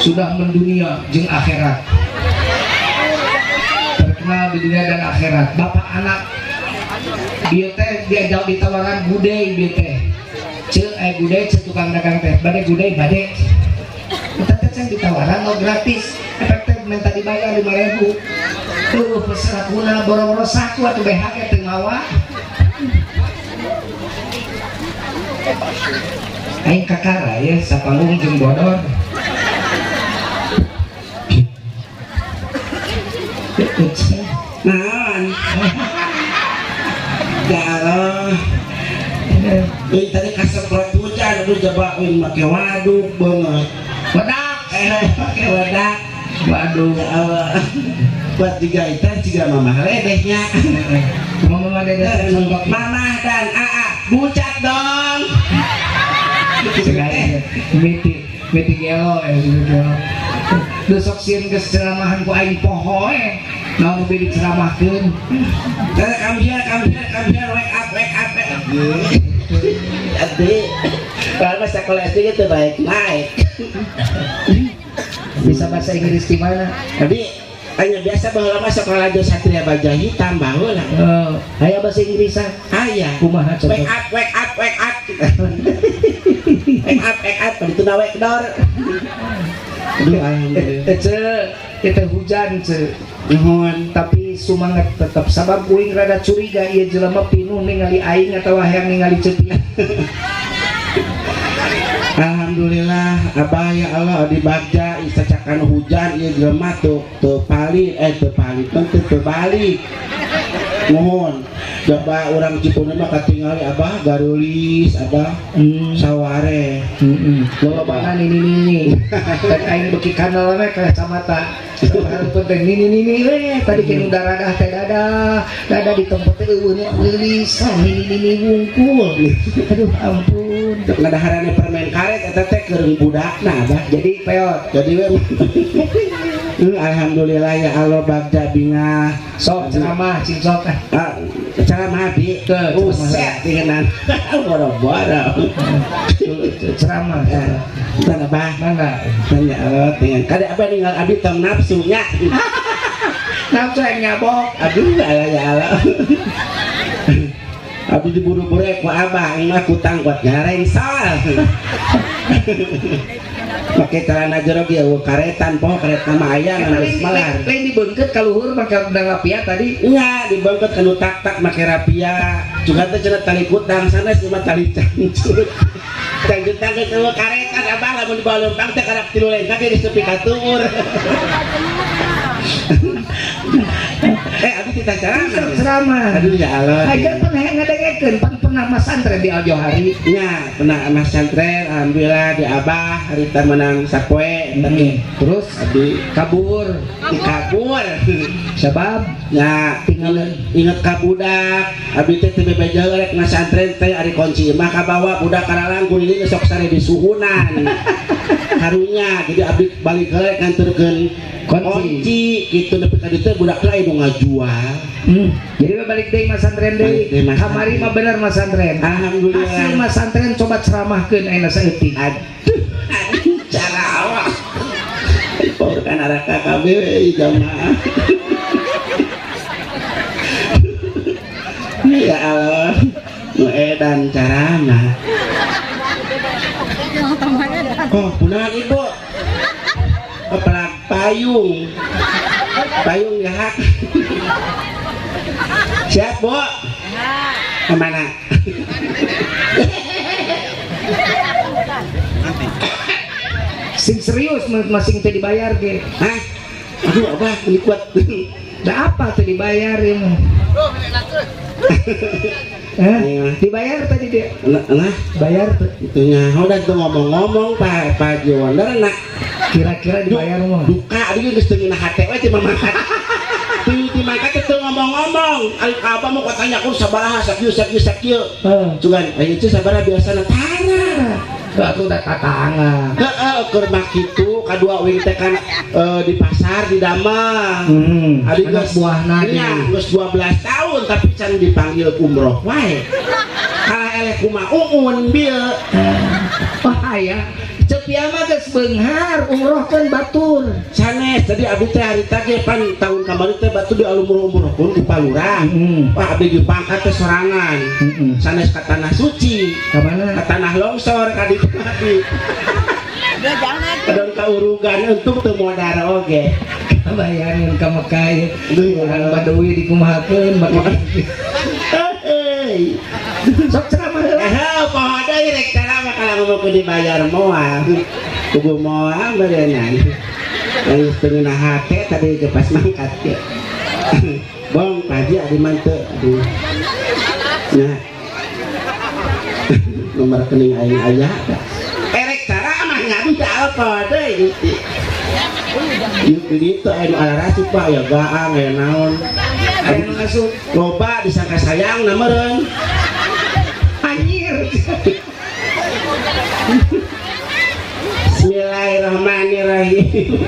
Sudah mendunia jeung akhirat, terkenal di dunia dan akhirat. Bapak anak dia teh diajak ditawaran gudeg. Dia teh, "Ceu, eh, gudeg, ceu." Tukang dagang teh, "Bade gudeg?" "Bade." Kita teh can ditawaran, mau gratis, efek teh minta dibayar 5.000 tuh. Peserakuna boro-boro saku atau BH ge teu mawa. Aing kakara ya sapanggung jeung bodor. Naon? Ya Allah. Euy, tadi kasemprot hujan, aduh, coba make waduk banget. Wedak. Eh, make wadak. Waduh. Ya Allah. Buat juga itu juga mamah ledehnya. Cuma mama dede. Mamah dan AA bucat dong. Sekali miti miti gelo ya miti gelo. Duh, sok sieun geus ceramahan ku aing poho eh. Naon nu diceramahkeun? Come here, come here, come here, wake up, wake up, wake up. Ade, kalau masa sekolah SD gitu baik naik. Bisa bahasa Inggris di mana? Tapi hanya biasa bahwa mah sekolah aja Satria Baja Hitam baheula. Oh, aya bahasa Inggrisan? Aya. Kumaha contoh? Wake up, wake up, wake up. Wake up, wake up, itu na wake door. Aduh, alhamdulillah. Eh, ce, itu hujan, ce. Nuhun. Tapi sumanget tetap, sabab kuing rada curiga ieu jelema pinuh ningali aing atawa hayang ningali cepi. Alhamdulillah, Abah, ya Allah, di bagja isacakan hujan ieu jelema tuh teu palit, eh, teu palit teu teu balik. Mohon coba urang Cipundu mah katingali Abah garulis Abah saware. Heeh. Lolobana nini nini. Dan aing beuki kanal we kacamata. Hareupeun teh nini nini we tadi ke udara dah teh dadah. Dadah di tempat teh eueuh nu leulisan nini nini wungkul. Aduh, ampun. Tek ngadaharane permen karet eta teh keur budakna, Abah. Jadi peot. Jadi we. Alhamdulillah, ya Allah, bagja bingah. Sok ceramah cing, sok ah. Ah, ceramah abi. Teu, ceramah. Buset, tingenan boro-boro. Ceramah. Tan, Abah. Mangga. Tan, ya Allah, tingan kade abah ninggal abi tong nafsunya. Nafsu yang nyabok. Aduh, ala ya Allah. Abi diburu-buru ku abah, ini mah kutang buat nyareng sal. Pakai celana jero ge eueuh karetan poho karet nama aya ngan geus melar. Lain dibeungkeut ka luhur make rapia tadi. Nya dibeungkeut kanu tak-tak make rapia. Juga teh cenah tali kutang sanes cuma tali cangcut. Cangcut teh eueuh karetan, abah, lamun dibawa lempang teh karak tilu lengkah ge geus nepi ka tuur. Eh, abi kita ceramah. Ceramah. Aduh, ya Allah. Aja pernah ngadengekeun pan pernah masantren di Al-Johari. Nya, pernah masantren, alhamdulillah di Abah harita menang sapoe tapi Terus abdi kabur. Dikabur. Sebab Nya, tinggal inget ka budak, abi teh teu bebeja rek masantren teh ari kunci mah kabawa budak karalang kuliling sok sare di suhunan. Karunya, jadi abdi balik heula rek nganterkeun Kunci. Kunci gitu nepi ka ditu budak teh aya nu ngajual. Jadi we balik deui masantren deui. Balik deui masantren. Kamari mah bener masantren. Alhamdulillah. Hasil masantren coba ceramahkeun ayeuna saeutik. Aduh, aduh, cara awak. Kan arah KKB jamaah. Ya Allah, nu edan carana. Oh, punahan ibu. Kepala payung. Payung ya hak. Siap, Bu? Kemana? Sing serius masing teh dibayar ge. Hah? Aduh, abah, ini kuat. Da apa teh dibayar ya mah? Eh, dibayar tadi dia. Nah, Bayar tuh. Itunya udah tuh ngomong-ngomong Pak Pak Haji Wonder nak Kira-kira dibayar mah. Duka aduh geus teu ngeunah hate we ti mamangkat. Ti mangkat teu ngomong-ngomong. Ari ka abah mah tanya ku sabaraha sakieu sakieu sakieu. Heeh. Cuman aya teh sabaraha biasana tara. Batu udah tatangga. Heeh, keur mah kitu kadua wing teh kan di pasar di damel. Abi Anak geus buahna nya di. Geus 12 tahun tapi can dipanggil umroh wae. Kalah eleh kumaha uun bieu. Wah ya, cek Cepia mah geus beunghar, umrohkeun batur. Sanes, tadi abdi teh harita ge pan tahun kamari teh batu di alumur-umurkeun di Palurah. Wah, abdi di pangkat teh sorangan. Sanes ka tanah suci, Ka mana? Ka tanah longsor ka ditu abdi. Kadon ka urugan untung teu modar oge. Bayangin ka Mekah ieu. Duh, Urang Baduy dikumahakeun make. Hei. Sok ceramah heula. Eh, poho deui rek ceramah kalau ngomong dibayar moal. Kudu moal beureunan. Yang teu hate tadi ke pas mangkat ge. Bong, Pak Haji adi mah teu aduh. Nah. Nomor rekening aing aya. Erek ceramah ngadu teh apa deui Gusti. Yuk di ditu aya nu alarasuk Pak ya gaang aya naon. Aya nu asup. Loba disangka sayang na meureun. Anjir. Bismillahirrahmanirrahim.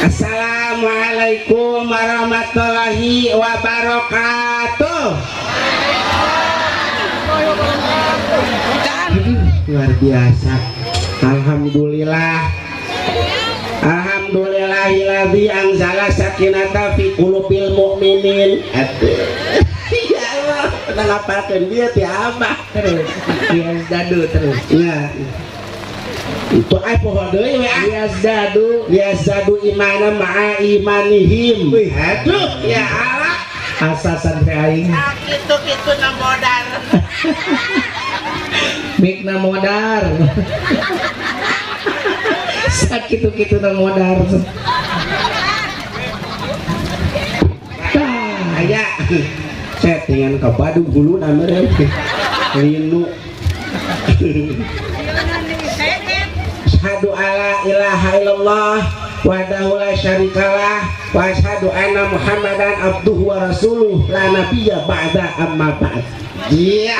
Assalamualaikum warahmatullahi wabarakatuh. Aduh, luar biasa. Alhamdulillah. Alhamdulillahilladzi anzala sakinata fi qulubil mu'minin. Aduh. Ya Allah, pernah ngapalkeun dia ti abah. Terus. Lias dadu terus. Ya. Itu ay poho deui we ah. Lias dadu. Liyazadu imana ma'a imanihim. Wih. Aduh, ya Allah. Asa santri aing. Kitu-kitu na modar. Mikna modar. Sakitu-kitu na modar. Tah. Aya. Settingan ka Badung huluna meureun. Linu. Asyhadu alla ilaha illallah wahdahu la syarikalah wa asyhadu anna Muhammadan abduhu wa rasuluh la nabiyya ba'da amma ba'd. Iya.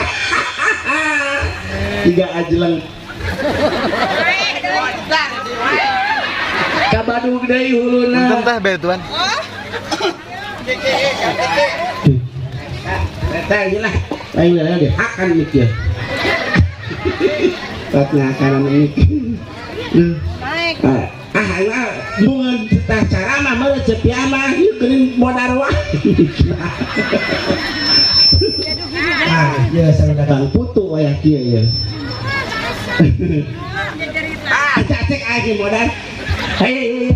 Tiga ajleng. Ka Badung deui huluna. Untung teh be tuan. Eta ieu lah. Lain lah dihakan mikir. Pat ngakanan mikir. Ah, aing mah bungeun tah ceramah meureun cepia mah ieu geuning modar wae. Ah, ieu sareng Bang Putu wayah kieu ye. Ah, cek aing modar. Ayo, ayo, ayo.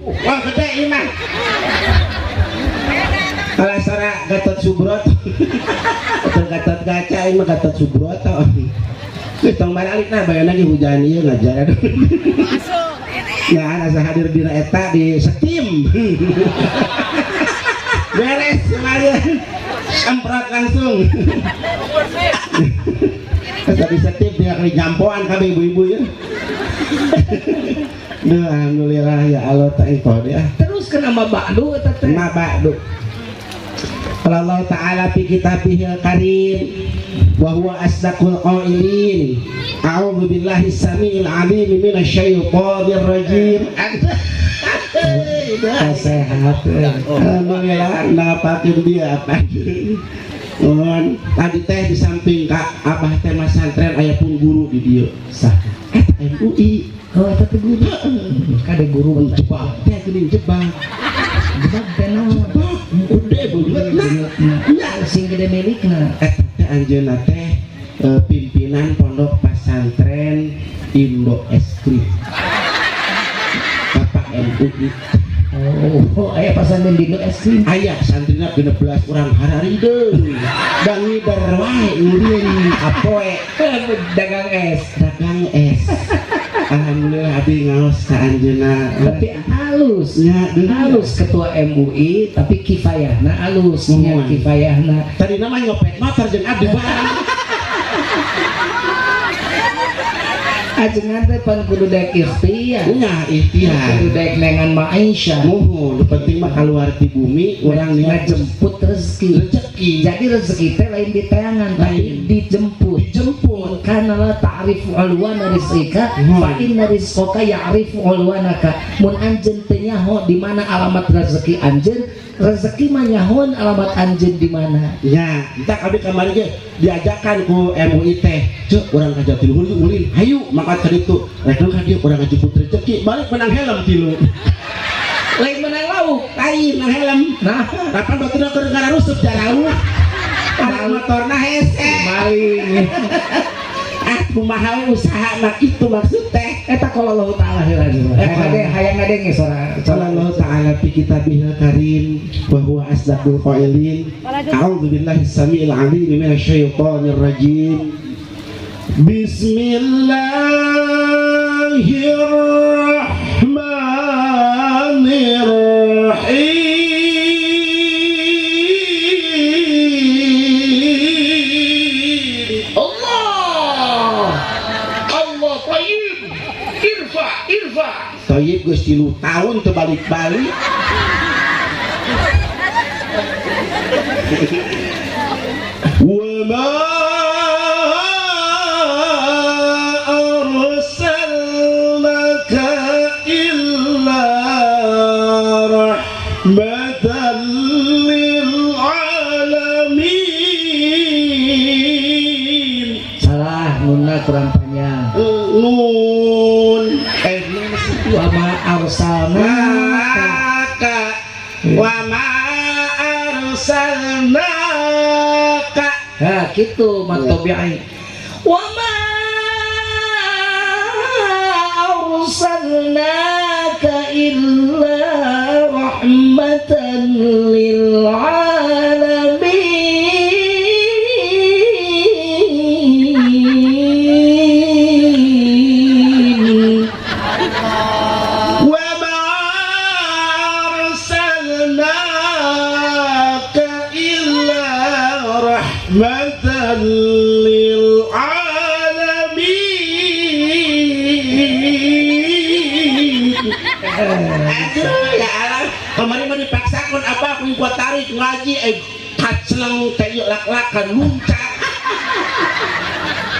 Wah, gede ieu mah. Kalau sora Gatot Subroto. Atau Gatot Kaca ieu mah Gatot Subroto. Geus tong balik nah bayana ge hujan ieu ngajar. Ya, asa hadir dina eta di setim. Beres semuanya. Semprot langsung. Asa di setim dia kali jampoan kabeh ibu-ibu ya. Duh, alhamdulillah ya Allah tak engkau ya. Terus kena mabakdu eta teh. Ma ba'du. Qala Allah Ta'ala fi kitabihil karim wa huwa asdaqul qailin. A'udzu billahi samiil alim minasyaitonir rajim. Sehat. Alhamdulillah napakeun dia apa. Mohon tadi teh di samping ka abah teh masantren aya pun guru di dieu. Sah. Eta MUI. Oh, eta teh guru. Kade guru Jebak teh geuning jebak. Jebak teh naon? Jebak gede beungeutna. Nya sing gede milikna. Eta teh anjeunna teh pimpinan pondok pesantren Indo Es Krim. Bapak MUI. Oh, aya pasantren di Indo Es Krim. Aya santrina 16 urang hararideung. Dangider wae ngurieun apoe Dagang es. Dagang es. Alhamdulillah abdi ngaos ka anjeunna. Tapi halus. Nya, deui. Halus ketua MUI tapi kifayahna halus nya Muhun. Kifayahna. Tadi nama nyopet motor jeung abdi bareng. Ajengan teh pan kudu daek ikhtiar. Nya ikhtiar. Kudu daek nengan maisha. Muhun, nu penting mah keluar di bumi urang niat Ngajemput rezeki. Rezeki. Jadi rezeki teh lain di tangan tapi Lain. dijemput. Dijemput. Law kana la ta'rifu alwana rizqika fa inna rizqaka ya'rifu alwanaka. Mun anjeun teu nyaho di mana alamat rezeki anjeun, rezeki mah nyahoan alamat anjeun di mana. Ya, entah kami kemarin ge diajakan ku MUI teh. Cek urang ka Jatiluhur yuk ulin. Hayu mangkat ka ditu. Rek ka dieu urang ngajemput rezeki, balik menang helm tilu. Lain menang lauk. Lain menang helm. Nah, Kapan baturna keur ngararusup jarauh. Anak motorna hese. Maling. Ah, kumaha usaha mah kitu maksud teh. Eta qala Allah Ta'ala heula. Hayang hayang ngadenge sora. Qala Allah Ta'ala fi kitabihil karim wa huwa asdaqul qailin. A'udzu billahi samiil alim minasyaitonir rajim. Bismillahirrahmanirrahim. Allah. Allah thayyib. Irfa, irfa. Thayyib geus 3 tahun teu balik-balik. Wa ma arsalnaka illa rahmatan lil alamin. Salah, nunna kurang panjang. Nun Wa ma arsalnaka maka wa ma arsalnaka. Nah, gitu mat tabi'i. Wa ma arsalnaka illa rahmatan lil alamin. Wa ma arsalnaka illa rahmatan lil alamin. Aduh, ya Allah, kemarin mah dipaksakan apa aku buat tarik ngaji kacleng teh ieu lak-lakan luncat.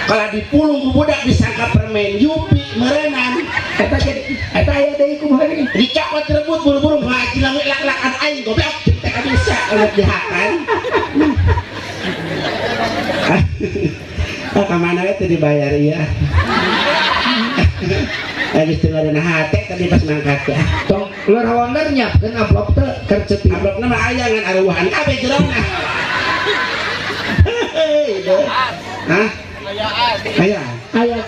Kalau dipulung ku budak disangka permen Yupi merenan. Eta jadi eta aya deui kumaha deui? Dicokot rebut buru-buru ngaji lawe lak-lakan aing goblok teh bisa kalau dihakan. Ah, kemana teh dibayar ya? Geus teu ngareunah hate tadi pas mangkat ya. Tong luar hawandar nyiapkeun amplop teh keur cepi. Amplopna mah aya ngan aruhan kabeh jerona. Hei, deh. Hah? Aya. Aya.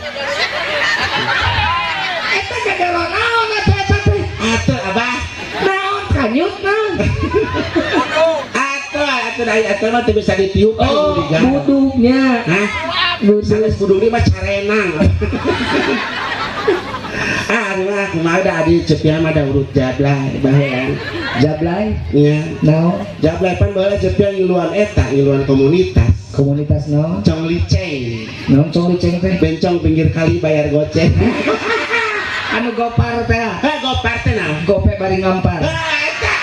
Eta kagaro naon atuh eta teh? Atuh abah. Naon kanyut naon? Atuh atuh da atuh mah teu bisa ditiup Oh, budugnya. Hah? Budug. Sanes budug mah carenang. Ah, ari mah kumaha da adi Cepia mah da urut jablay baheula. Jablay Nya. naon? Jablay pan baheula Cepia ngiluan eta, ngiluan komunitas. Komunitas naon? Cong liceng. Naon cong liceng teh? Bencong pinggir kali bayar goceng. Anu gopar teh. Heh, gopar teh naon? Gope bari ngampar. Ah, eta.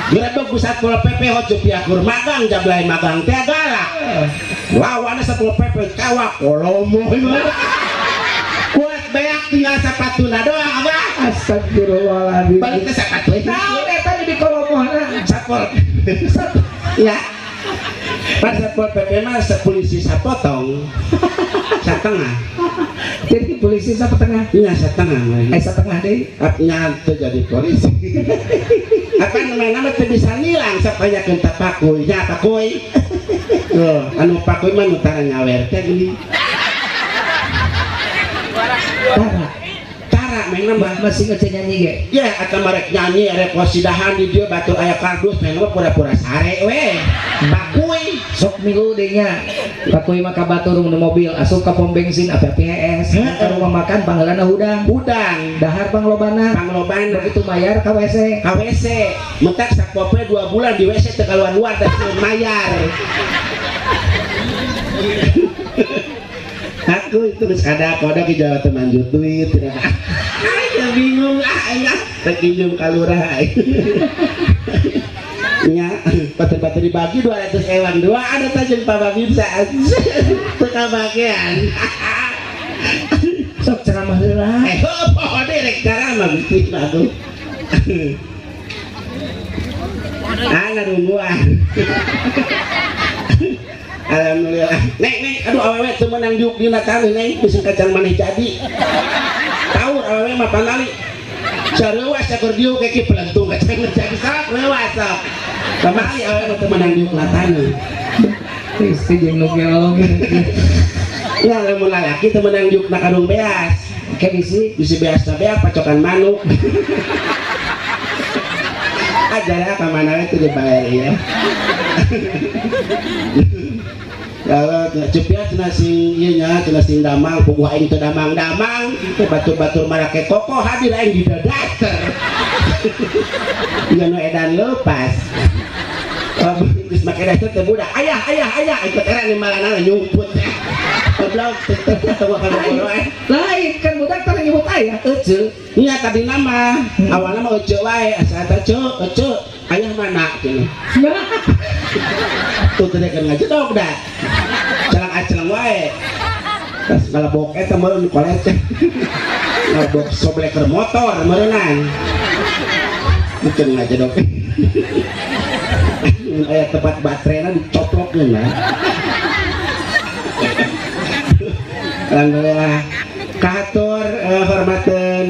Grebeg ku Satpol PP ho Cepia kur magang jablay magang teh galak. Lawanna Satpol PP kawak kolomo. Kuat beak tinggal sapatuna doang abah. Astagfirullahaladzim. Balik ke sapatu. Naon eta jadi kolomohna? Satpol. Ya. Pas Satpol PP mah polisi sapotong. Satengah. Jadi polisi sapetengah. Nya satengah. Satengah deui. Nya teu jadi polisi. Apa namanya nama teu bisa nilang sapanyakeun ta pakuy. Nya pakuy. Tuh, anu pakuy mah nu tara nyawer teh geuning. Tara. Tara main mah Masih ngece nyanyi ge. Ya, atau merek nyanyi, rek kosidahan di dia batur aya kardus, main mah pura-pura sare we. Pakuy. Sok milu deui nya. Pakuy mah ka batur nu mobil asup ka pom bensin APPS, ka rumah makan pangheulana hudang. Hudang, Dahar panglobana. panglobana. Begitu mayar ka WC. Ka WC, mentak sapopoe 2 bulan di WC teu kaluar-luar teh mayar. Aku itu geus kada koda ke Jawa teu manjut duit. Aing bingung ah aing ah rek injum ka lurah aing. Nya, batur-batur dibagi 200 ewan dua ada tajeng Pak Babinsa. Teu kabagian. Sok ceramah heula. Eh, oh, direk ceramah Gusti mah tuh. Ah, nungguan. Alhamdulillah. Neng, neng, aduh awewe teu meunang diuk dina taneuh neng, bisi kacang maneh jadi. Tahu awewe mah panali. Sareuwas sakur diuk kayak pelentung kacang jadi sok leuwas sok. Kamari awewe mah teu meunang diuk na taneuh. Istri jeung nu gelong. Ya lamun lalaki teu meunang diuk na karung beas. Kayak bisi Bisi beas na beak pacokan manuk. Ajarnya ka mana we teu dibayar ya. Kalau cepia cenah sing ieu nya cenah sing damang puguh aing teu damang-damang itu batur-batur marake kokoh hadir aing di dadater. Nya nu edan lepas. Geus make daster teh budak ayah ayah ayah ikut era ni malana nyumput. Goblok teu teu kana eh. Lain kan budak teh nyebut ayah ece. Nya tadi nama awalna mah ece wae asa eta ce ece ayah mana cenah. Tuh teh kan ngajedog da. Celang acelang wae. Tas ngalebok eta meureun kolet. Ngalebok sobleker motor meureunnan. Mungkin ngajedog. Aya tempat baterainya dicoplokkeun lah. Alhamdulillah. Kahatur hormateun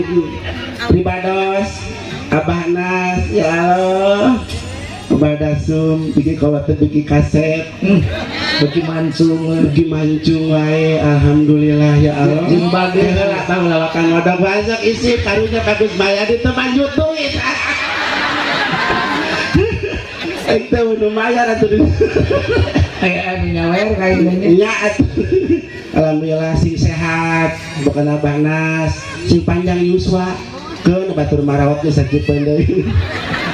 pribados Abah Nas ya Allah. Abah Dasum bikin kawat bikin kaset Beki mancung beki mancung wae alhamdulillah ya Allah. Jeung bageun heula bang lawakan ngodog masuk isi karunya bagus Mayadi teu manjut duit. Itu lumayan atuh. Aya anu nyawer kayaknya. Nya atuh. Alhamdulillah sing sehat, bukan Abah Nas, sing panjang yuswa. Keun batur marawat geus sakieu deui.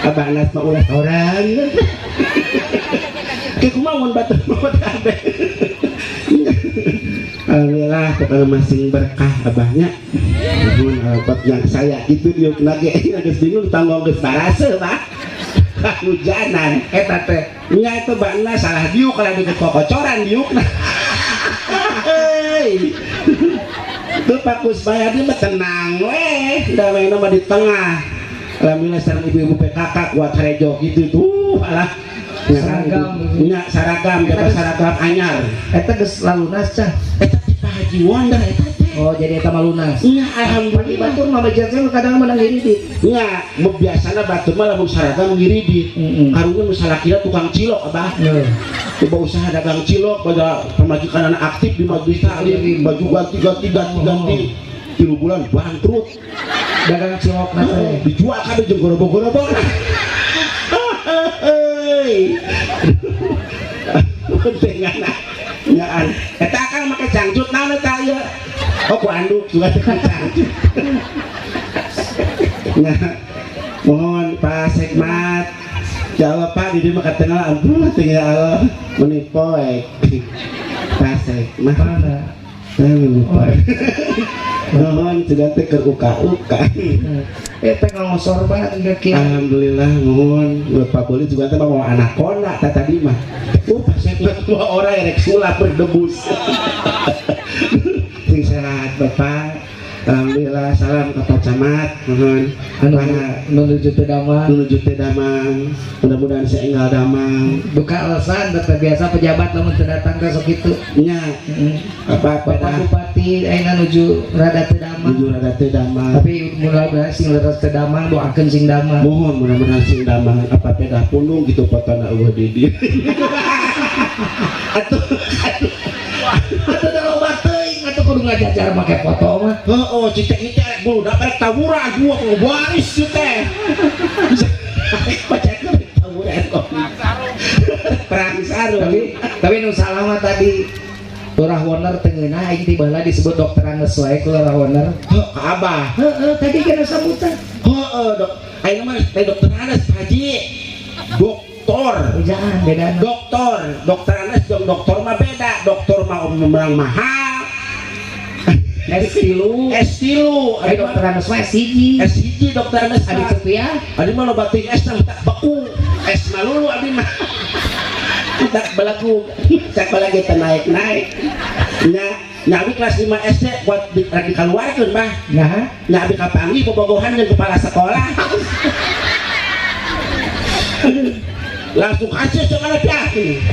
Abah Nas mah ulah orang. Ke kumaha mun batur marawat kabeh. Alhamdulillah pokoknya masing berkah abahnya. Nuhun alpat yang saya gitu diuk lagi geus bingung tanggung geus baraseuh Pak. Hujanan Eta teh nya itu bakna salah diuk kalau deket kokocoran diukna. Hei. Itu Pak Kusmayadi mah tenang weh, damai mah di tengah. Alhamdulillah sareng ibu-ibu PKK kuat rejo gitu tuh alah. Seragam. Nya seragam, jaga seragam anyar. Eta geus lalunas cah. Eta teh Pak Haji Wonder eta teh. Oh jadi eta mah lunas. Nya Pagi alhamdulillah. batur mah bajan kadang menang ngiridit. Nya mu biasana batur mah lamun seragam ngiridit. Karunya nu salakina tukang cilok abah. Coba usaha dagang cilok pada pemajikan anak aktif di majelis taklim baju ganti ganti ganti ganti 3 bulan bangkrut Dagang cilok na teh. Dijual kabeh jeung gorobok-gorobok. Hei. Pentingan nyaan eta akang make cangcut naon eta ieu? Oh ku anduk juga cangcut. Nah, mohon Pak Sekmat. Ya Allah Pak, di dieu mah katengah ampun teh ya Allah meuni poek. Pak Sekmat. Mana? Teh poek. Nuhun sudah teh keur uka-uka. Eta ngosor banget enggak kieu. Alhamdulillah nuhun Bapak Boli juga teh mau anak kona teh tadi mah. Pak Sekmat dua orang rek sulap berdebus. Sing sehat Bapak. Alhamdulillah salam ke Pak Camat nuhun. Anu menuju teu damang. Menuju teu damang. Mudah-mudahan saya enggal damang. Duka alasan teh biasa pejabat lamun teu datang ka sok kitu. Nya. Apa Bapak Bupati ayeuna nuju rada teu damang. Nuju rada teu damang. Tapi mudah-mudahan sing leres teu damang doakeun sing damang. Mohon mudah-mudahan sing damang apa pedah pundung gitu potona eueuh di dieu. Atuh atuh da loba teuing atuh kudu ngajajar make foto mah. Heeh, cicek cicek rek bulu rek tawuran gua baris ieu teh. Pacakeun tawuran kok. Perang sarung. Tapi nu salah mah tadi Lurah Woner teu ngeunah aing ti baheula disebut dokter geus wae ku Lurah Woner. Heuh, ka Abah. Heeh, tadi kana sambutan. Heeh, dok. Ayeuna mah teh dokter Anas Haji. Doktor. Ujaan beda. Doktor, dokter Anas jeung doktor mah beda. Doktor mah menang mahal. S3. S3. Ari dokter Anas mah S1. S1 dokter Anas. Ari Cepia. Ari mah loba teuing S tak beku. Es malulu abdi mah. Kita belagu sekolah kita naik-naik. Nya, nya abdi kelas 5 SD buat di, rek dikaluarkeun mah. Nah. Nya abdi kapanggih bobogohan jeung kepala sekolah. Langsung kasih sekolah ya.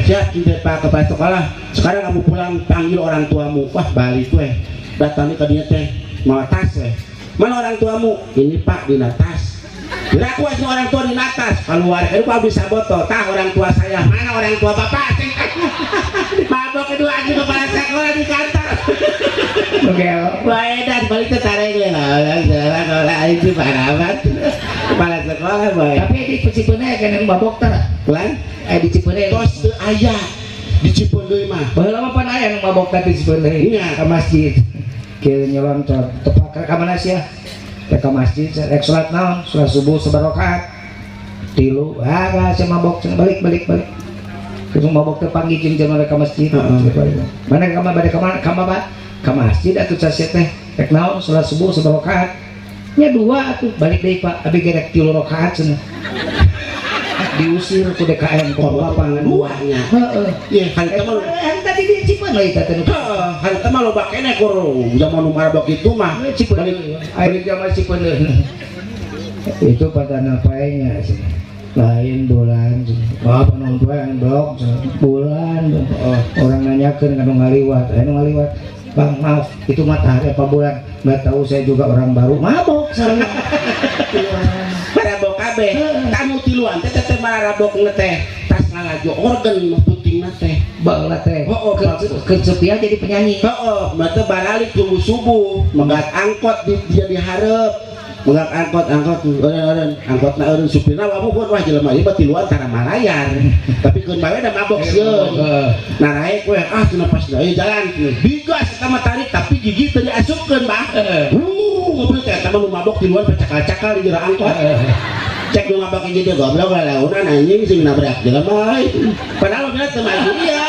Siap kita Pak kepala sekolah. Sekarang kamu pulang, panggil orang tuamu. Wah, balik weh. Datangnya ke dia teh mawa tas weh. Mana orang tuamu? Ini Pak, di tas. Kira aku asli orang tua di atas. Keluar, itu kok bisa botol. Tah orang tua saya. Mana orang tua bapak? Mabok kedua anjing kepala sekolah di kantor. Oke. Wah, edan balik ke tarik lah. Orang sekolah sekolah itu parah banget. Kepala sekolah boy. Tapi di Cipeundeuy kan yang mabok tah. Lan, Eh, di Cipeundeuy. Tos teu aya di Cipeundeuy mah. Baheula mah pan aya nu mabok teh di Cipeundeuy. Iya. Ka masjid. Kieu nyelontor. Tepak ka mana sia? Rek ka masjid, rek salat naon? Salat subuh sabaraha rakaat? Tilu. Ah, gak sia mabok cenah, balik balik balik. Terus mabok teh panggih jeung jelema rek ka masjid. Heeh. Mana ka bade ka mana? Ka mana? Ka masjid atuh sia teh. Rek naon? Salat subuh sabaraha rakaat? Nya dua atuh, balik deui Pak. Abi ge rek 3 rakaat cenah. Diusir ku DKM ku bapak Duanya. Heeh. Iya, harita mah Eh, tadi di Cipeundeuy teh teh. Heeh, harita mah loba keneh kur zaman nu mabok itu mah. Cipeundeuy. Air zaman Cipeundeuy. Itu pada napaenya sih. Lain bulan, wah penonton blok bulan, oh, orang nanyakeun ka nu ngaliwat, anu ngaliwat, "Bang, maaf, itu matahari apa bulan?" "Nggak tahu, saya juga orang baru." Mabok saya. Marabok kabeh. Tamu tiluan teh teh marabok teh tas ngalaju organ mah putingna teh. Baheula teh. Oh, Kesepian jadi penyanyi. Heeh, mata baralik tunggu subuh, megat angkot di dia dihareup. Megat angkot angkot eureun angkotna eureun supirna wabuhun, wah jelema ieu mah tiluan tara malayar. Tapi keun bae da mabok sieun. Heeh. Nah naik we ah cenah pas deui jalan digas eta mah tarik tapi gigi teu diasupkeun bah. Heeh. Mobil teh eta mah nu mabok tiluan pacakal-cakal di jero angkot. Cek nu mabok jadi goblok lalaunan anjing sing nabrak jelema. Padahal mobilna teu maju iya.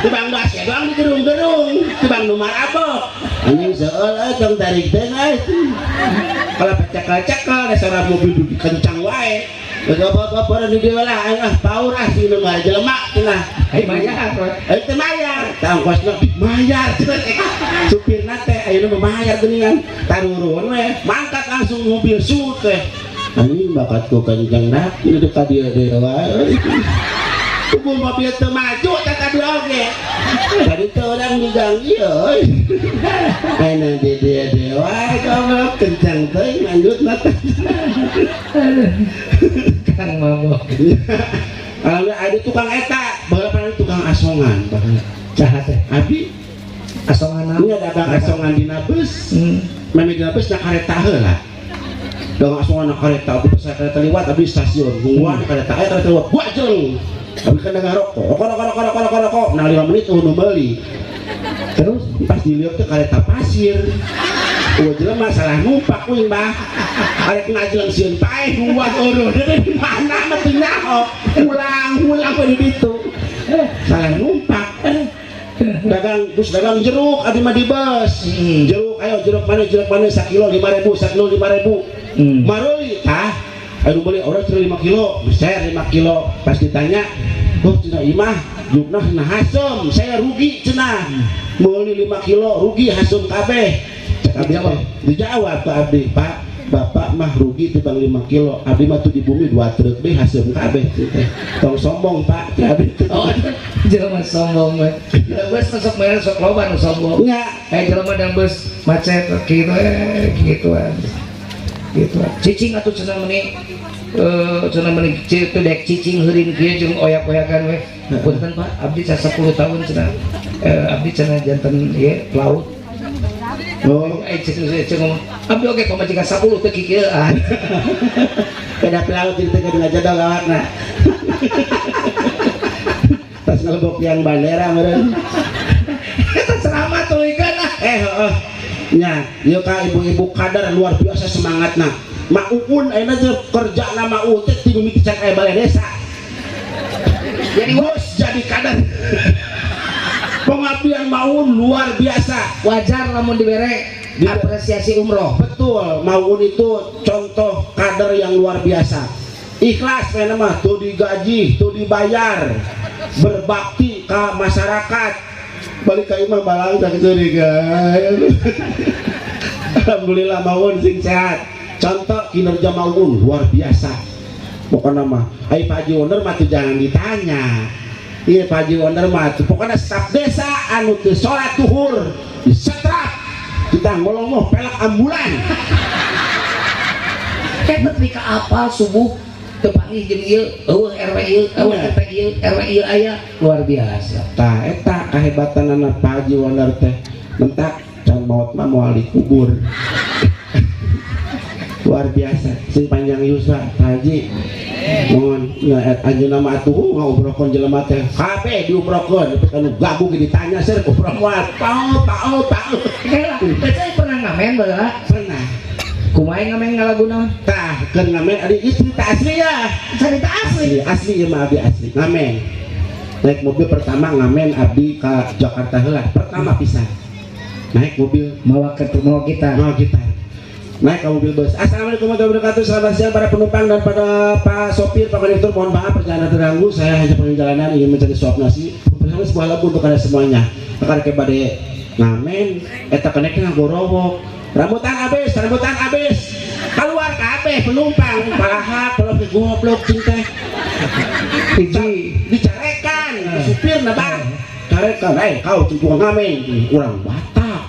Tibang gas ya doang digerung-gerung, tibang nu marabok. Anjing seueul euy tong tarik teh euy. Kalau pacakal-cakal dasar mobil dudi kencang wae. Bapak-bapak di dieu lah ah paur ah sing nu jelema cenah. Ai mayar. Eh teu mayar, tah ongkosna mayar cenah. Supirna teh ayeuna mah mayar geuningan. Tarurun we, mangkat langsung mobil sut teh. Anjing bakatku kencang dah, ini ka dieu deui wae. Kubu mobil teu maju teh ka dieu oge. Tadi teh urang di gang ieu euy. Ayeuna di dieu deui wae goblok kencang teuing lanjutna teh. Kang mabok. Alhamdulillah ada tukang eta, baheula ada tukang asongan baheula. Saha teh? Abi Asongan naon? Ini ada dagang asongan dina bus. Meme dina bus na kareta heula. Dagang asongan na kareta, abdi pas kareta liwat abdi stasiun. Nungguan kareta aya kareta liwat, gua jeng. Abdi kan dagang rokok, rokok rokok rokok rokok rokok rokok. Nah 5 menit nu meuli. Terus Pas dilihat teh kareta pasir. Udah jelema salah numpak kuing bah. Arek ngajleng sieun paeh nungguan eueuh. Di mana mah teu nyaho. Ulang ulang we di ditu. Salah numpak. Dagang terus dagang jeruk abdi mah di bus. Jeruk ayo jeruk mana sakilo 5000, sakilo 5000. Mareuli tah. Ayo beli orang cuma 5 kilo, saya 5 kilo. Pas ditanya, "Oh, cenah imah, jukna nah hasem, saya rugi cenah. Meuli 5 kilo rugi hasem kabeh." Cek abdi Dijawab. teh, dijawab ke abdi, "Pak, bapak mah rugi tibang 5 kilo. Abdi mah tuh di bumi 2 truk deh hasem kabeh." Teh. "Tong sombong, Pak," cek abdi teh. Oh, jelema sombong we. Bus masuk merah sok loba nu sombong. Nya, Eh jelema dan bus macet gitu eh gituan. Gitu. Cicing atuh cenah meuni eh cenah meuni teu dek cicing heurin kieu jeung oyak-oyakan we. "Punten Pak, abdi ca 10 tahun cenah. Eh, abdi cenah janten ieu pelaut." Oh, Eh cek cek ngomong, "Abdi oge pamajikan 10 teu kikieuan." Beda pelaut itu teh ngajodoh gawatna. Tas ngelebok yang bandera meureun. Eta ceramah tuluykeun ah. Eh, heeh. Nya, ieu ka ibu-ibu kader luar biasa semangatna. Mak Uun ayeuna teh kerja nama Uun teh ti mimiti can aya balai desa. Jadi Bos jadi kader. Pengabdian Mak Uun luar biasa. Wajar lamun dibere apresiasi umroh. Betul, Mak Uun itu contoh kader yang luar biasa. Ikhlas mana mah tuh digaji, tuh dibayar, berbakti ke masyarakat. Balik ka imah balang tak curiga. Alhamdulillah Maun sing sehat. Contoh kinerja Maun luar biasa. Pokoknya mah, ai Pak Haji Wonder mah tuh jangan ditanya. Iya, Pak Haji Wonder mah tuh pokoknya staf desa anu teu salat tuhur disetrap. Kita ngolomoh pelak ambulan. Eta tepi ka apal subuh teu panggih jeung ieu, eueuh RW ieu, eueuh RT ieu, RW ieu aya, luar biasa. Tah, eta kahebatan anak Pak Haji Wonder teh. Mentak can maot mah moal dikubur. Luar biasa, sing panjang yuswa Pak Haji. Mohon anjeunna mah atuh ngaumrohkeun jelema teh. Kabeh diumrohkeun, tapi kanu gagu ge ditanya ser umroh moal. Pau pau pau. Kela, teh pernah ngamen baheula? Pernah. Kumaha ngamen, ngalagu naon? Tah, keur ngamen ari ieu cerita asli ya. Cerita asli. Asli, asli ieu mah, abdi asli. Ngamen. Naik mobil pertama ngamen abdi ka Jakarta heula, pertama pisan. Naik mobil. Mawa ke mawa kita. Mau gitar. Naik ke mobil bus. Assalamualaikum warahmatullahi wabarakatuh. Selamat siang para penumpang dan pada Pak sopir, Pak kondektur. Mohon maaf perjalanan terganggu. Saya hanya perjalanan ingin mencari suap nasi. Bersama sebuah lagu untuk kalian semuanya. Maka bade ngamen, eta kenekna gorowok. Rambutan habis, rambutan habis. Keluar kabeh penumpang, palaha kalau ke goblok cing teh. Hiji. Dicarekan, supir na bang. Carekan, eh kau cing tukang ngamen, urang Batak.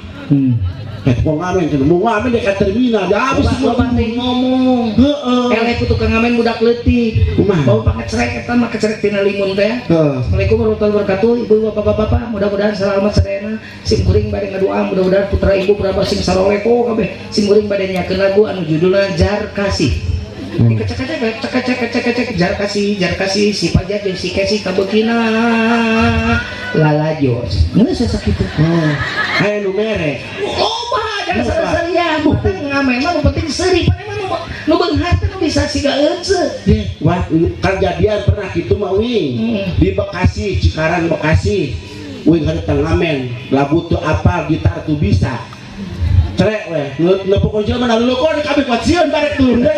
Eh tukang ngamen, cing mau ngamen di terminal, ya habis semua. Loba teh ngomong. Heeh. Eleh ku tukang ngamen budak leutik. Kumaha? Bawa pangecrek eta mah, kecerek tina limun teh. Heeh. Assalamualaikum warahmatullahi wabarakatuh. Ibu, bapak-bapak, mudah-mudahan selamat sadayana. Sim kuring bade ngadoa mudah-mudahan putra ibu berapa sing saroleh kabeh. Sim kuring bade nyakeun lagu anu judulna Jar Kasih. Dikecek kecek cek cek cek cek cek, jar kasih, jar kasih, si Pajar jeung si Kesi kabeukina lalajo. Geus sakitu. Oh, aya nu mere. Loba jangan Loba. Salah-salian. Bukan ngamen mah nu penting seuri, pane mah nu beunghar teh nu bisa siga euceu. Wah, kejadian pernah gitu mah wing. Di Bekasi, Cikarang Bekasi. Wing hari ngamen, lagu tuh apa, gitar tuh bisa. Cerek weh, nu pokoknya mana lu kok kabeh kuat sieun barek turun deh.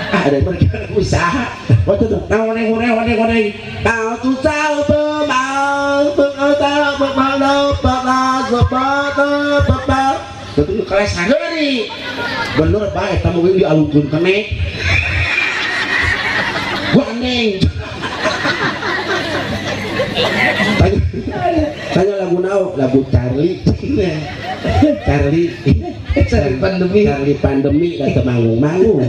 Ah, ada mereka usaha. Waktu tuh, nang oneng oneng oneng oneng. Tao tu sao be mau be tao be mau lo be la be ba be be ba. Betul keles heuri. Bener bae tamu wing dialungkeun kenek. Gua neng. Tanya, tanya lagu nao, lagu Charlie. Charlie. Charlie Pandemi. Charlie Pandemi da teu manggung-manggung.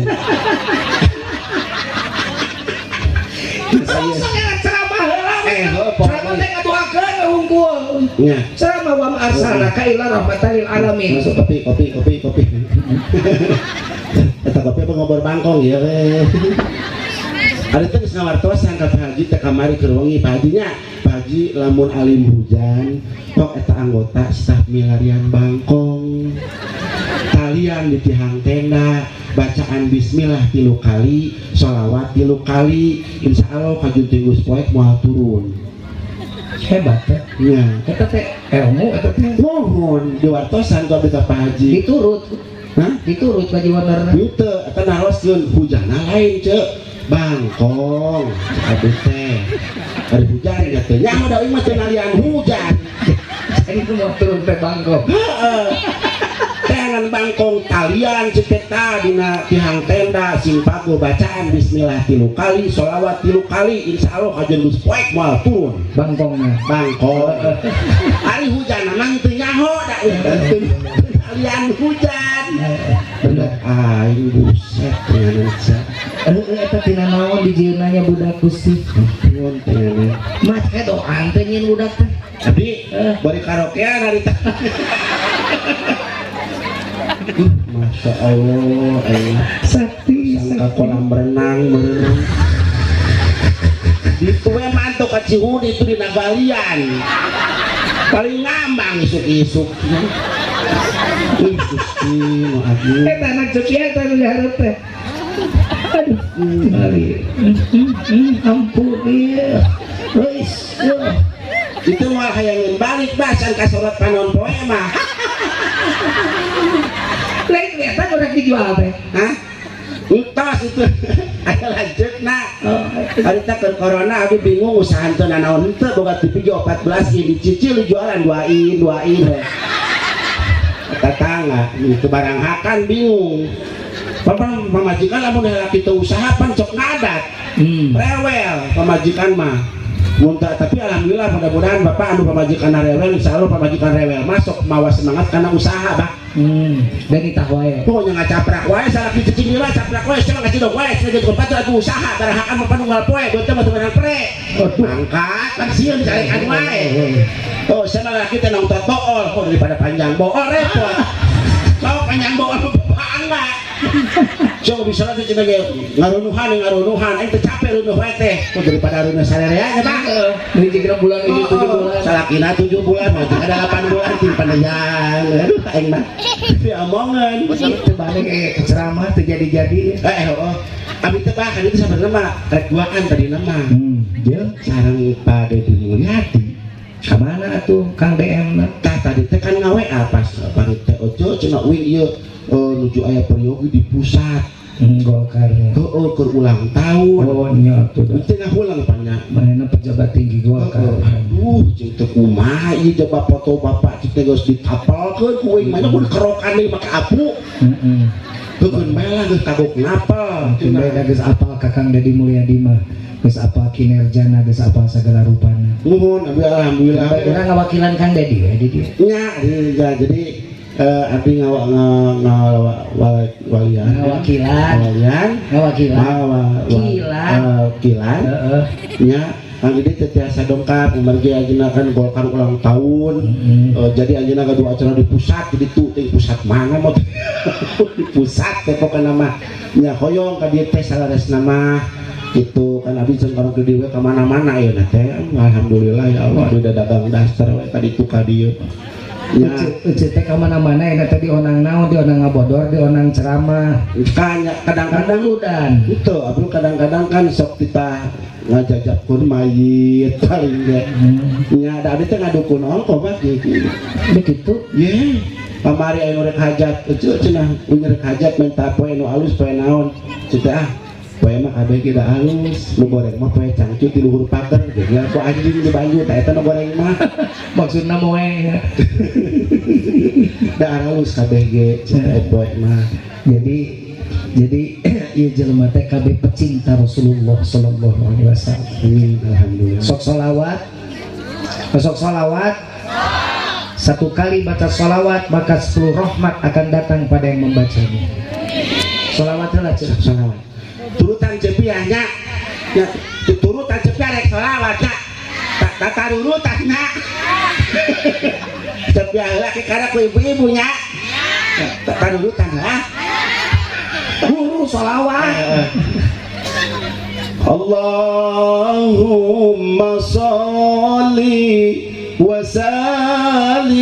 Sok era ceramah heula. Eh, heuh, Ceramah teh ngadoakeun hungkul. Nya. Ceramah wa ma arsalnaka illa rahmatan lil alamin. Masuk kopi, kopi, kopi, kopi. Eta kopi apa ngobor bangkong ya we. Ada teh geus ngawartosan ka Pak Haji teh kamari keur wengi Pak Haji nya. Pak Haji, lamun alim hujan tok eta anggota staf milarian bangkong. Talian di tihang tenda, bacaan bismillah 3 kali, sholawat 3 kali, insya Allah kajun tinggus poek moal turun. Hebat teh. Nya. Eta teh ilmu eta teh. Mohon diwartosan ku abdi ka Pak Haji. Diturut. Hah? Diturut ka warna. Henteu, eta naroskeun hujanna lain ceu. Bangkong abdi teh. Ari hujan ya teh. Nya da mah teu nalian hujan. Jadi itu mau turun teh bangkong. Heeh. Teangan bangkong talian cipeta dina tihang tenda simpako bacaan bismillah 3 kali, sholawat 3 kali, insya Allah kajen geus poek moal turun. Bangkongnya. Bangkong. Ari hujan nang teu nyaho da teu talian hujan. Bener aing buset dengan sia. Heeh, eta tina naon dijieunna nya budak Gusti. Nuhun teh. Make doang teh nyieun budak teh. Abi bari karaokean hari teh. Masya Allah, aing Sakti. Sangka kolam renang berenang. Itu we mantuk ka Cihudi itu di Nagalian. Paling ngambang isuk-isuk. Ih, Gusti, nu agung. Eta anak cucu eta nu dihareup teh. Aduh, tinggali. Ampun ieu. Geus, yeuh. Itu moal hayangeun balik bacan ka sorot panon poe mah. Lain eta udah dijual teh. Hah? Entos itu aya lanceukna. Oh, Harita keur corona abi bingung usaha teu nanaon henteu, boga TV ge 14 in dicicil jualan 2 in 2 in we. Tetangga itu barang hakan bingung. Bapak pamajikan lamun laki teu usaha pan sok ngadat. Rewel pamajikan mah. Mun tapi alhamdulillah, mudah-mudahan bapak anu pamajikan rewel, insyaallah pamajikan rewel masuk mawa semangat karena usaha, Pak. Dan itah wae. Pokoknya ngacaprak wae salaki cicing lila caprak wae, cenah ngacidog wae, cenah jadi tempat atuh usaha barang hakan mah panunggal poe beuteuh mah teu meunang pre. Aduh. Angkat kan sieun dicarekan wae. Oh, sama laki teh nongtot bool, oh daripada panjang bool repot. Mau panjang bool bapak enggak. So bisa teh cenah ge ngarunuhan ngarunuhan, aing teh capek runuh wae teh. Oh daripada runuh sarerea nya, Pak. Hiji bulan, hiji 7 bulan. Salakina 7 bulan, mau ada 8 bulan tim panjang. Aduh, aing mah diomongan. Teu balik ceramah teu jadi-jadi. Eh, oh. Abi teh bah, kan itu sebenarnya mah rek duaan tadi nama. Jeung Sareng Pak Dedi Mulyadi. ka mana atuh Kang DM na? Tah tadi teh kan ngaWA pas pari teh ojo cenah wing ieu nuju aya peryogi di pusat. Golkar. Heeh, keur ulang tahun. Oh, nya atuh da. Teu ngahulang panya. Manehna pejabat tinggi Golkar. Aduh, jeung teu kumaha ieu coba foto bapak cik teh geus ditapelkeun ku uing mah kudu kerokan deui make apu. Heukeun bae lah geus kagok napel. Teu bae da geus apal ka Kang Dedi Mulyadi mah. Geus apal kinerjana, geus apal sagala rupana. Nuhun, abi alhamdulillah. Urang ngawakilan Kang Dedi we di dieu. Nya, ya, jadi abi ngawa ngawa walian. Ngawakilan. Walian. Ngawakilan. Ngawa Kilan. Kilan. Heeh. Nya, Kang Dedi teh tiasa dongkap kumargi ayeuna kan Golkar ulang tahun. Jadi ayeuna gaduh acara di pusat, jadi tuh teh pusat mana mau di pusat teh pokokna mah nya hoyong ka dieu teh salaresna mah gitu kan abi jeung orang gede we ka mana-mana ayeuna teh, alhamdulillah ya Allah udah dagang daster we ka ditu ka dieu nya. Ece teh ka mana-mana enak teh dionang naon, dionang ngabodor, dionang ceramah. Kan kadang-kadang udan. Itu abdi kadang-kadang kan sok kita ngajajapkeun mayit paling ge. Nya da abdi teh ngadukun ongko, Pak, gitu. Begitu. Ye, kamari aya nu rek hajat, ece cenah rek hajat minta poe nu alus poe naon. Cenah ah, poe mah kabeh ge da alus, nu goreng mah poe cangcut di luhur pagar, jadi ku anjing di banyu tah eta nu goreng mah. Maksudna moe. Da alus kabeh ge cenah poe mah. Jadi ieu jelema teh kabeh pecinta Rasulullah sallallahu alaihi wasallam. Amin, alhamdulillah. Sok solawat, sok solawat. Satu kali baca solawat maka 10 rahmat akan datang pada yang membacanya. Solawat lah cek. Solawat. Turutan cepiah nya. Ya, turutan cepiah rek solawat nya. Tak tatarurutan nya. Cepiah heula ke kana ku ibu-ibu nya. Tatarurutan lah. Guru solawat. اللهم صل وسلم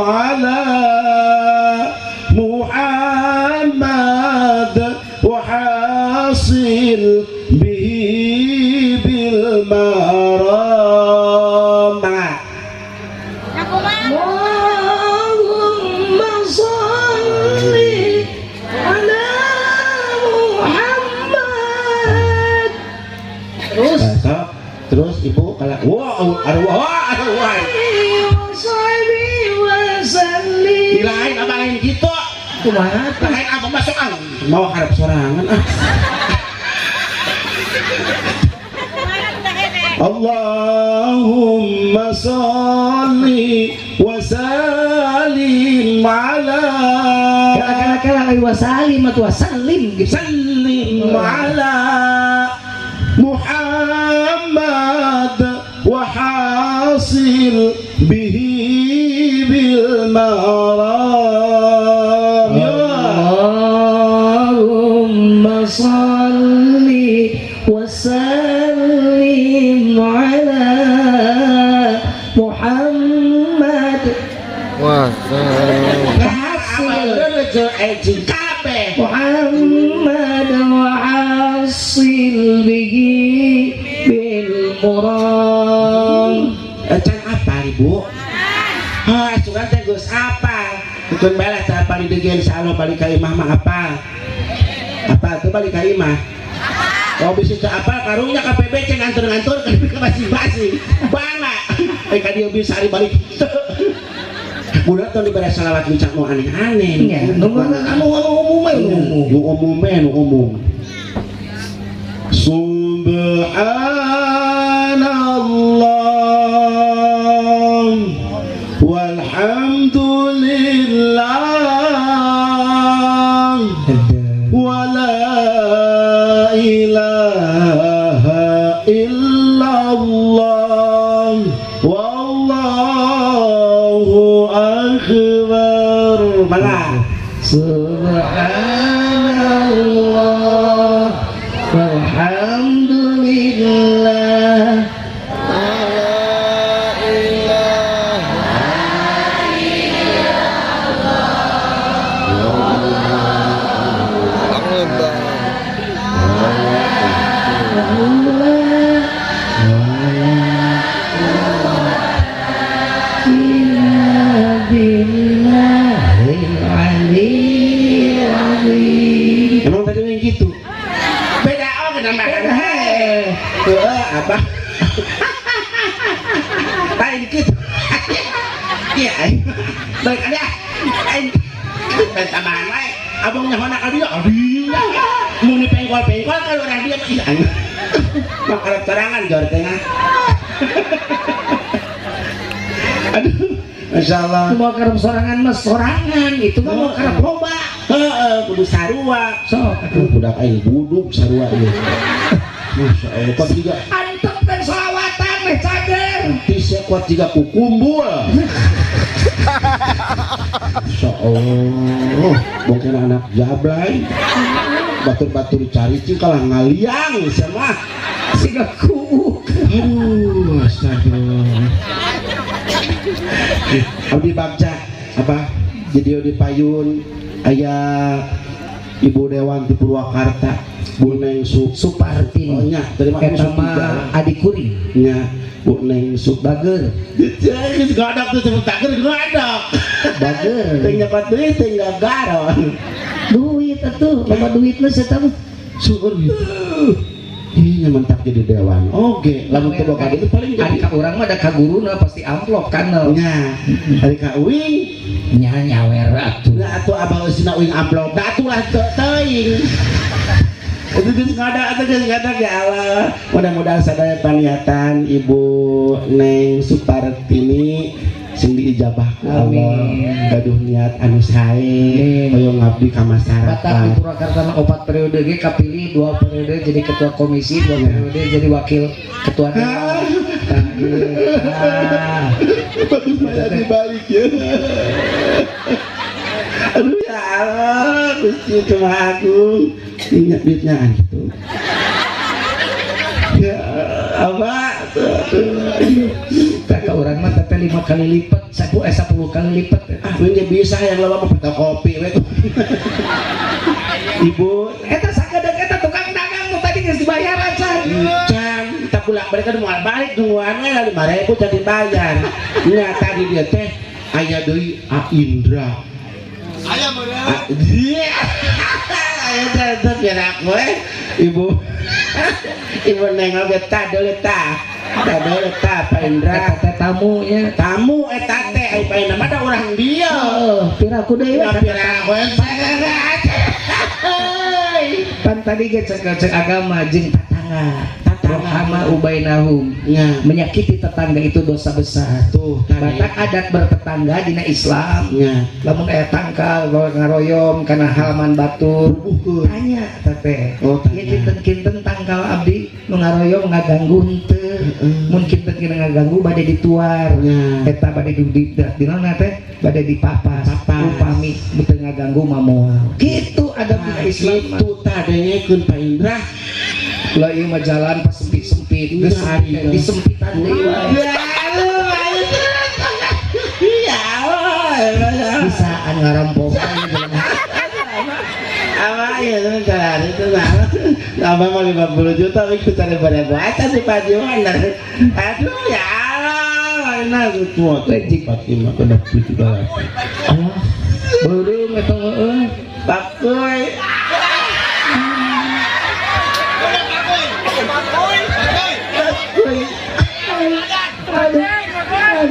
على محمد وحاصل به بالمرام. اللهم صل على محمد. Terus. Terus ibu kalau wow aduh wah aduh wah lain apa lain gitu. Kumaha? Lain apa masuk ah mau harap sorangan ah. اللهم صل وسلم على Kala kala kala wasalim atau wasalim gitu. سلم على محمد وحاصل به بالمرام يا اللهم صل وسلم على محمد. Hasil محمد وحصل به بالمرام. Can apa ibu? Ah, sugan teh geus apa? Dukun bae lah teh apa di degeun insyaallah balik ka imah mah apa? Apa tuh balik ka imah. Oh bisa teu apal karungnya ka PBC ngantur-ngantur ke masing-masing. Bangga. Eh ka dieu bisa ari balik. Budak tong dibere salawat ngucap nu aneh-aneh. Nya, nu anu anu umum we, nu umum. Nu umum we, nu umum. Subhanallah walhamdulillah wala ilaha illallah wallahu akbar. Bala. Subhanallah walhamdulillah. Billahil aliyyil azim. Emang tadi yang gitu. Beda oh nambahan. Heeh, apa? Lain gitu. Iya, baik ada. Lain tambahan wae. Abang nyahona ka dieu, aduh. Mun pengkol-pengkol kalau orang dia mah iya. Mah karep sorangan jor tengah. Aduh, Masya Allah. Mau karep sorangan mah sorangan, itu mah mau karep loba. Heeh, kudu sarua. Sok Aduh, budak aing buduk sarua ieu. Masya Allah, kuat juga. Antep dan solawatan meh cager. Tisnya kuat juga kukumbul. Masya Allah, mungkin anak jablay. Batur-batur cari cing kalah ngaliang sama. Siga kuuk. Aduh, astagfirullah. Abdi bagja apa? Jadi di payun aya Ibu Dewan di Purwakarta, Bu Neng Supartini. Oh, nya, terima kasih. Eta mah adik kuring. Nya, Bu Neng Sup. Bager. Geus godok tuh sebut taker godok. Bager. Teu nyokot duit teu gagaron. Duit atuh, loba duitna sia mah. Syukur gitu. Ih, nyaman tak jadi dewan. Oke, lamun teu boga duit paling Ari jadi. ka urang mah da ka guruna pasti amplop kan. Nya, ari ka uing Nya nyawer atuh. Nah, atuh abah eusina uing amplop. Da atuh lah teu teuing. Itu geus ngada, atuh geus ngada ya Allah. Mudah-mudahan sadaya paniatan Ibu Neng Supartini sing diijabah ku Allah. Amin. Gaduh niat anu sae, Amin. hoyong ngabdi ka Batak di masyarakat. Purwakarta mah 4 periode ge kapilih 2 periode jadi ketua komisi, 2 periode jadi wakil ketua dewan. Nah, ieu. Nah. Bagus banget dibalik ya. Aduh ya Allah, Gusti cuma agung. Ingat duitnya gitu. Ya apa? Tah ka urang mah teh 5 kali lipat, 10 kali lipat. Ah, ini bisa yang loba mah fotokopi we. Ibu, Eta sakedeung eta tukang dagang nu tadi geus dibayaran can. Can, tak pulak mereka udah mau balik nungguan we lah 5.000 can dibayar. Nya tadi dia teh aya deui A Indra. Aya meureun. Ah, iya. Aya teh teh biar aku eh. Ibu. Ibu nengok ge tah deuleu tah. Tah deuleu tah Pak Indra. Eta teh tamu nya. Tamu eta teh ai Pak Indra mah da urang dieu. Oh, piraku deui we. Pira we. Pan tadi ge cek cek agama jeung tatangga. Tatangga. Rohama ubainahum. Nya. Menyakiti tetangga itu dosa besar. Tuh, tadi. Batak adat bertetangga dina Islam. Nya. Lamun aya tangkal bawa ngaroyom kana halaman batur. Bubuhkeun. Tanya teh. Oh, tanya. Ieu kinten-kinten tangkal abdi nu ngaroyom ngaganggu henteu. Heeh. Mun kinten-kinten ngaganggu bade dituar. Nya. Eta bade di di di naon teh? Bade dipapas. Papas. Upami teu ngaganggu mah moal. Kitu adab dina Islam mah. Itu tah dengekeun Pak Indra. Lah ieu mah jalan pas sempit-sempit, geus Iya, sempit, disempitan deui wae. Ya Allah. Ya Allah. Bisaan ngarampok. Apa ya sebentar itu mah. Apa mau 50 juta itu cari berapa sih Pak Jiwan. Aduh ya Allah. Mana semua Lejik. 45 genep 7 delapan. Allah. Beureum eta mah euy. Bakuy.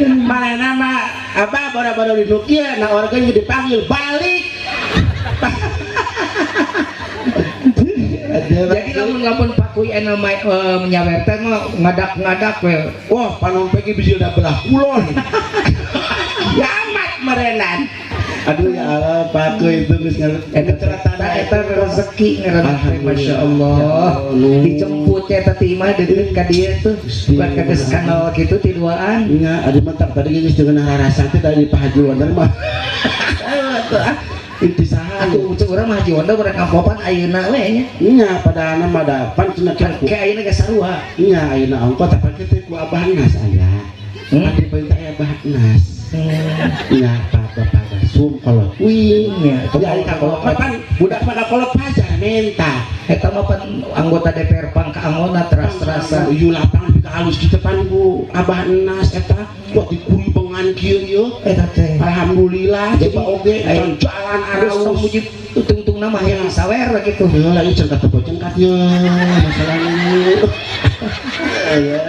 Mana mah apa bodo-bodo di nu kieu na organ dipanggil balik. Jadi lamun lamun Pakuy ena menyawer teh mah ngadak-ngadak we. Wah, panon pegi bisa udah belah kulon. Kiamat merenan. Aduh ya Allah, Pakuy itu geus Eta ngeceratan. Eta rezeki ngaranna teh, Masya Allah. Ya Allah. Dijemput eta ti imah deukeut ka dieu tuh. Bukan ka geus kanal kitu ti duaan. Nya, ada mantap tadi geus dengan rarasa teh tadi Pak Haji Wonder mah. Ayo atuh ah. Inti saha. Atuh cek urang mah Haji Wonder urang ampopan ayeuna we nya. Nya padahal mah da pan cenah Kan ku. kayak ayeuna geus sarua. Nya ayeuna ongko tapi kitu ku Abah Nas aya. Hmm? Pan diperintah aya Abah Nas. Nya Pak Bapak Gasum kolot uing. Nya, Ya ari ka kolot mah pan budak mah ka kolot pajar menta. Eta mah pan anggota DPR pangkaangona teras-terasan. Ieu lapangan pika halus kitu pan ku Abah Nas eta kuat dikuribengan kieu ieu. Eta teh. Alhamdulillah Jadi, coba oge ai- jalan Terus tong araus. muji tungtung nama yang sawer gitu. Ya lah ieu cengkat teu cengkat ye masalahnya. Ya.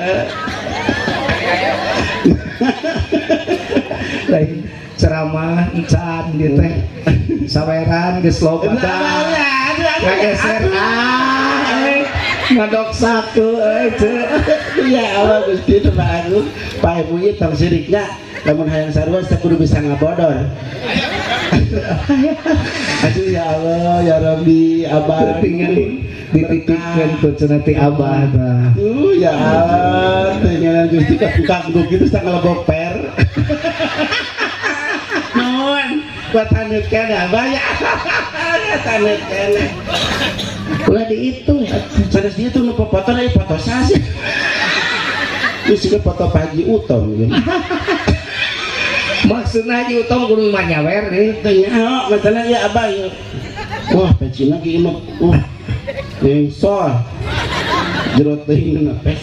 Lain ceramah encan gitu teh. Saweran geus loba tah. Ngageser ah eh, ngadok saku euy teu. Ya Allah Gusti teu agung. Pak Ibu ieu tong siriknya lamun hayang sarua teu kudu bisa ngabodor. Aduh ya Allah ya Rabbi Abah Tinggal dititipkeun ku cenah ti Abah tah. Aduh ya Allah tinggalan Gusti ka tukang gitu sangalebok per. Nuhun buat haneut keneh Abah ya. Haneut keneh. Ulah dihitung atuh. Sanes dia tuh nu foto deui foto sasih. Terus juga foto Pak Haji Utom gitu. Maksudna Haji Utom kudu mah nyawer deui. Teu nyaho masalah ya Abah ya. Wah, pecina ge imah. Wah. Ngengsol. Jero teuing nu pes.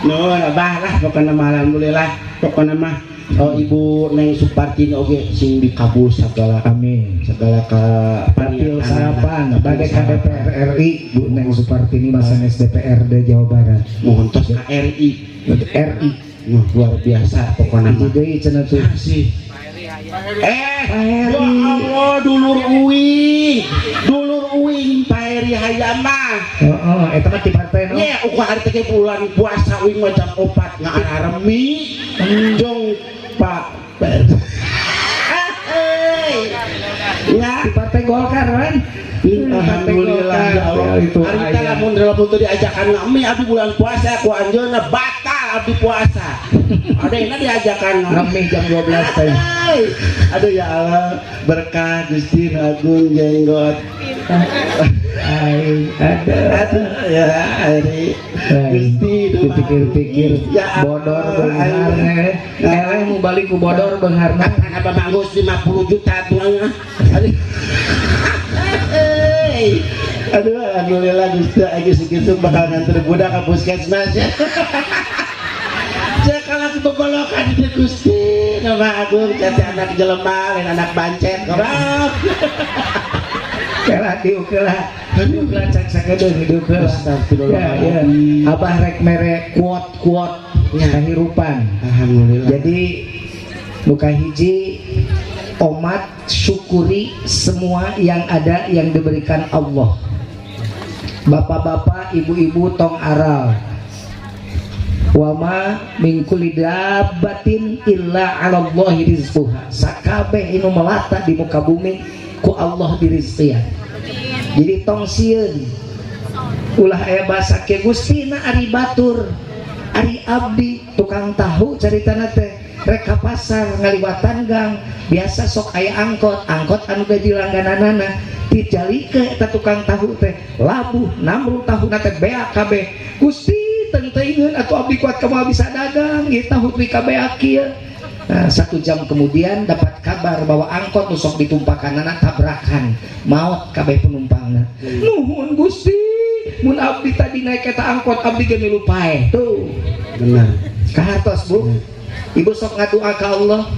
Nuhun Abah lah pokona mah alhamdulillah. Pokona mah oh Ibu Neng Supartini oge sing dikabul segala Amin. Segala ka Dapil salapan bade ka DPR RI Bu Neng Supartini masanes DPRD Jawa Barat. Mohon tos ka RI. RI. Wah, luar biasa pokona Hiji mah. Deui cenah tuh. Kasih. Pak Ya Heri. Allah, dulur uing. Dulur uing Pak Heri Hayama. Heeh, eta mah ti partai no. Nya ukur hari teh bulan puasa uing mah jam 4 ngaararemi. Jong Pak Ah, ya. Di partai Golkar kan? Alhamdulillah ya Allah. Itu Hari teh aya. Lamun lamun teu diajakan ngami abdi bulan puasa ku anjeunna batal abdi puasa. Ada yang diajakan Ngami jam 12 teh. Hai. Aduh ya Allah, berkah Gusti Nu Agung jenggot. Ai, ada. Aduh ya hari Gusti Nu Dipikir-pikir Ya Allah. bodor beungharna. Eleh mau balik ku bodor beungharna. Kapan abah manggus 50 juta tuangnya? Aduh. Hey. Aduh, alhamdulillah Gusti lagi segitu bakal nganter budak ke puskesmas ya. Kalau kebobolokan itu Gusti, nama agung jati anak jelema, lain anak bancet, goblok. Kela diukelah. Diukelah cak sakedeung diukelah. Ya, ya. Abah rek mere quote-quote Ya. kahirupan. Alhamdulillah. Jadi muka hiji omat syukuri semua yang ada yang diberikan Allah. Bapak-bapak, ibu-ibu tong aral. Wama min kulli dabbatin illa 'ala Allahi rizquha. Sakabeh inu melata di muka bumi ku Allah dirizkian. Jadi tong sieun. Ulah aya basa ke Gusti na ari batur. Ari abdi tukang tahu caritana teh rek ka pasar ngaliwatan gang biasa sok aya angkot angkot anu gaji langgananana dijalikeun eta tukang tahu teh labuh namru tahuna teh beak kabeh. Gusti teuing atuh abdi kuat kumaha bisa dagang ieu tahu teh kabeak kieu. Nah, satu jam kemudian dapat kabar bahwa angkot nu sok ditumpakanana tabrakan maot kabeh penumpangna. Nuhun Gusti, mun abdi tadi naik eta angkot abdi ge milu paeh tuh. Benar. Kahartos Bu, ibu sok ngadua ka Allah,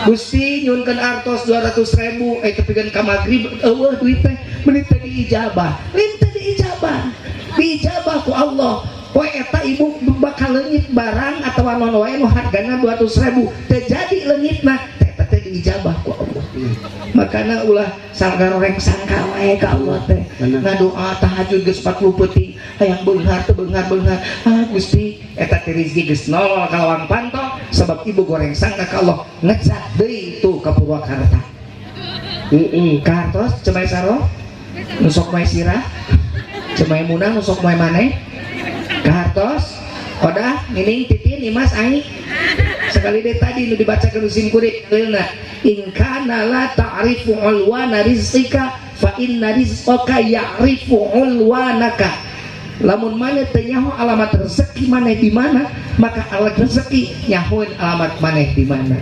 Gusti nyunkeun artos 200 ribu tepikeun ka magrib eueuh duit teh. Meuni teh diijabah, lain teh diijabah, diijabah ku Allah. Poe eta ibu bakal leungit barang atau naon wae nu hargana 200 ribu, teu jadi leungitna teh, eta teh diijabah ku Allah. Makana ulah sargaroreng sangka wae ka Allah teh. Bener. Ngadoa tahajud geus 40 peuting, hayang beunghar, teu beunghar-beunghar. Ah Gusti, eta teh rezeki geus nolol ka lawang panto sebab ibu goreng sangka ka Allah. Ngecak deui tuh ka Purwakarta. Kahartos Ceu Maisaroh nu sok moe sirah, Ceu Maimunah nu sok moe maneh, kahartos Odah, Nining, Titin, Imas, Ai. Sekali deh tadi nu dibaca ke sim kuring dalilna, in kana la ta'rifu ulwana rizqika fa inna rizqaka ya'rifu ulwanaka. Lamun maneh teu nyaho alamat rezeki maneh di mana, maka alat rezeki nyahoeun alamat maneh di mana.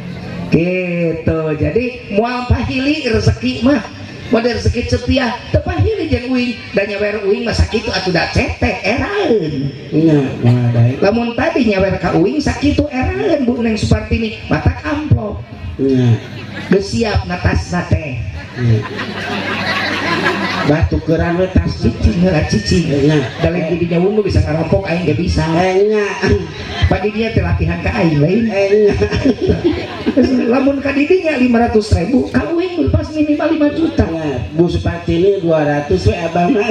Gitu. Jadi moal pahili rezeki mah. Model rezeki cepiah teu pahili jeung uing, da nyawer uing mah sakitu atuh, da cetek eraeun. Nya, moal daek. Lamun tadi nyawer ka uing sakitu eraeun, Bu Neng Supartini, matak amplop. Geus siap na tasna teh. Nya. Bah, tukeran we tas. Cicing heula, cicing. Nya. Da lain di dinya wunggu bisa ngarampok, aing ge bisa. Eh nya. Padi dia teh latihan ka aing lain. Eh nya. Lamun ka didinya 500 ribu, ka uing pas minimal 5 juta. Nya, Bu Supartini 200 we, abah mah.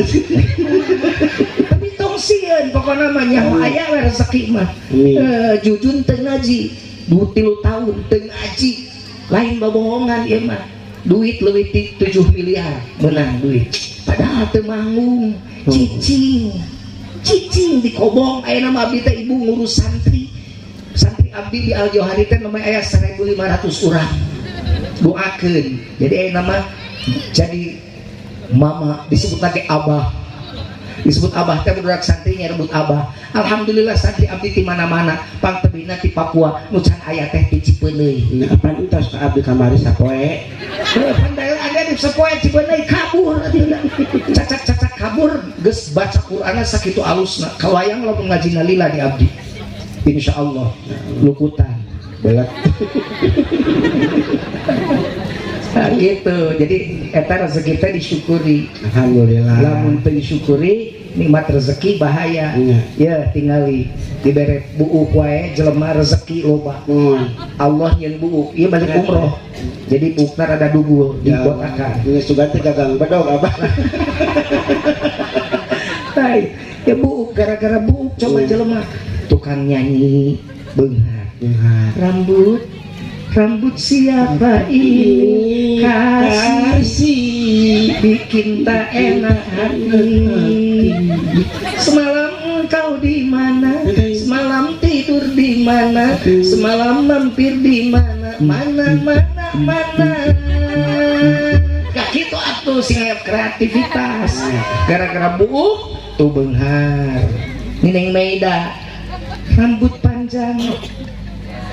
Tapi tong sieun, pokokna mah nyaho aya we rezeki mah. Amin. Eh, Jujun teu ngaji 2-3 tahun teu ngaji, lain bobohongan ieu mah, duit leuwih ti 7 miliar menang duit, padahal teu manggung, cicing cicing di kobong. Ayeuna mah abdi teh, ibu, ngurus santri. Santri abdi di Al Johari teh namanya aya 1500 urang. Doakeun. Jadi ayeuna mah jadi mama disebut lagi abah, disebut abah teh budak santrinya rebut abah. Alhamdulillah, santri abdi di mana-mana, pangtebihna di Papua, nu can aya teh di Cipeuneuy. Nya, apaan entos ka abdi kamari sapoe. Heuh, pan ada di sapoe Cipeuneuy, kabur ayeuna, cacak-cacak kabur. Geus baca Qur'anna sakitu alusna, kawayang lamun ngaji lila di abdi, insyaallah lukutan. Belet. Nah, gitu. Jadi eta rezeki teh disyukuri. Alhamdulillah. Lamun teu disyukuri nikmat rezeki, bahaya. Iya. Ya tingali dibere buuk wae jelema rezeki loba. Allah nyeun buuk ieu balik umroh, jadi buukna rada dugul Ya, dibotakan. ini sugan teh gagang bedog, abah. Tai, ya buuk, gara-gara buuk coba jelema tukang nyanyi beunghar. Beunghar. Rambut rambut siapa ini, kasih bikin tak enak hati. Semalam engkau di mana? Semalam tidur di mana? Semalam mampir di mana? Mana mana mana? Gak gitu atuh, sing aya kreativitas. Gara-gara buuk tuh beunghar. Nineng Meida rambut panjang.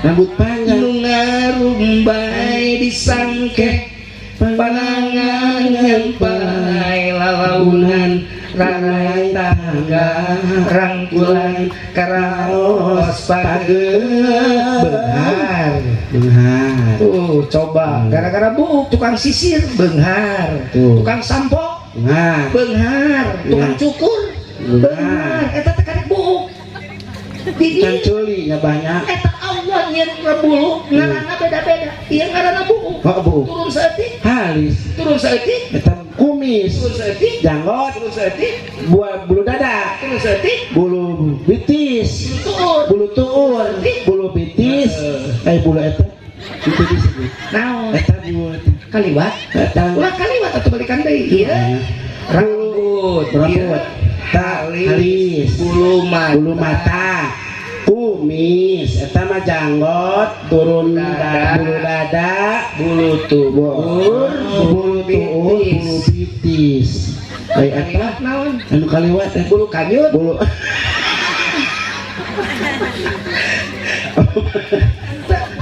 Rambut panjang. Nu ngarumbay di sangkeh panangan nyampai lalaunan rarai tangga rangkulan karaos page beunghar. Beunghar. Tuh coba, gara-gara buuk tukang sisir beunghar. Tuh. Tukang sampo Beunghar. beunghar, tukang cukur Beunghar. beunghar. Eta teh karek buuk di Can culi nya banyak. Eta Allah nyeun bulu ngaranna beda-beda, ieu ngaranna buuk. Oh, buuk. Turun saeutik. Halis. Turun saeutik. Eta kumis. Turun saeutik. Janggot. Turun saeutik. Buah bulu dada. Turun saeutik. Bulu betis. Turun. Bulu tuur. Bulu betis. Eh, bulu eta. Itu disebut. Naon? Eta bulu eta. Kaliwat. Eta. Ulah kaliwat atau balikan deui ieu. Rambut. Rambut. Ieu. Tak halis. Halis. Bulu mata. Bulu mata. Kumis. Eta mah janggot, turun Dada. Bulu dada, bulu tuur, bulu tuur, betis. Bulu betis. Ai eta Kaliwat naon? Anu kaliwat teh. Bulu kanyut. Bulu.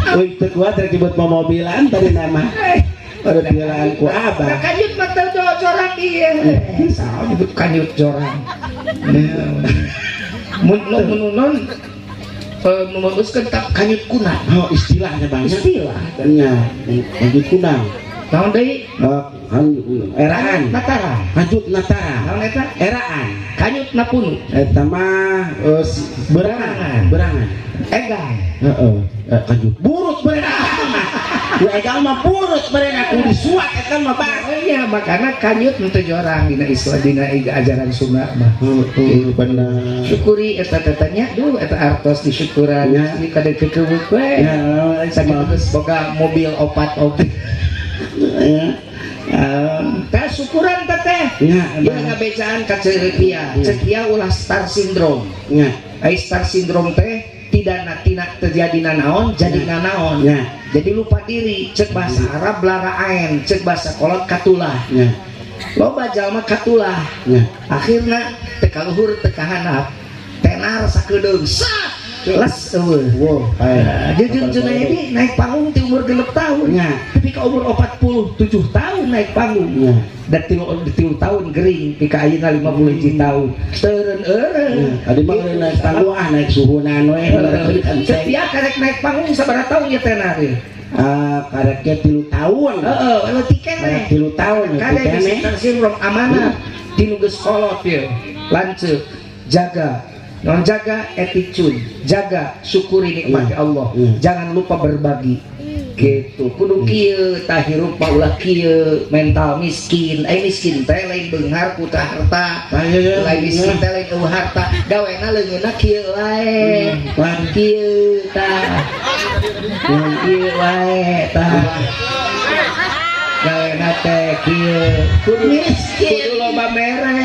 Wih, teu kuat rek nyebut momobilan tadi nama. Eh, Pada pilaan ku nah, abah. Kanyut mah teu jorang ieu. Eh, salah nyebut kanyut jorang. Mun mun non eh memutuskan tak kanyut kunang. Oh, istilahnya banyak. Istilah. Nya, kanyut kunang. Naon deui? Eraan. Natara. Kanjut natara. Naon eta? Eraan. Kanyut napunu. Eta mah berangan. Berangan. Egang. Heeh. Kanjut burut berenang mah. Ku egang mah burut berenang ku disuat eta mah bang. Oh iya, makanya kanyut henteu jorang dina Islam, dina ajaran Sunda mah. Heeh, bener. Syukuri eta tetanya, duh eta artos disyukuran. Ya. Ini kada kekeuweuk we. Ya, Sakit geus boga mobil opat oge. Ya. Teh syukuran teh teh. Ya, Ieu ngabejaan ka Ceu Kia. Ceu Kia ulah star syndrome. Ya. Ai star syndrome teh tidak tina terjadi nanaon jadi nanaon. Ya. Jadi lupa diri, cek bahasa Arab laraaen, cek bahasa kolot katulah. Ya. Loba jalma katulah. Ya. Akhirna teu kaluhur teu kahandap. Tenar sakedeung sat les eueuh. Wow, Nah, Jujun Junaidi naik panggung di umur 6 tahun. Ya. Tapi ke umur 47 tahun naik panggung. Ya. Dan 3 tahun gering, pika ayeuna 50 tahun. Teureun eureun. Tadi mah naik panggung ah naik suhunan we. Setiap karek naik panggung sabaraha tahun ya tenar ya? Ah, kareknya 3 tahun. Heeh, leutik keneh. Karek 3 tahun Kade keneh. bisa sindrom amanah ti nu geus kolot ye. Lanceuk, jaga non jaga attitude, jaga syukuri nikmat Allah. Jangan lupa berbagi. Gitu. Kudu kieu tah hirup mah ulah kieu mental miskin. Eh miskin teh lain beunghar ku tah harta. Ah, iya, iya. Lain miskin teh lain eueuh harta. Gawena leungeunna kieu wae. Wah. Kieu tah. Kieu wae tah. Gawena teh kieu. Kudu Miskin. Kudu loba mere.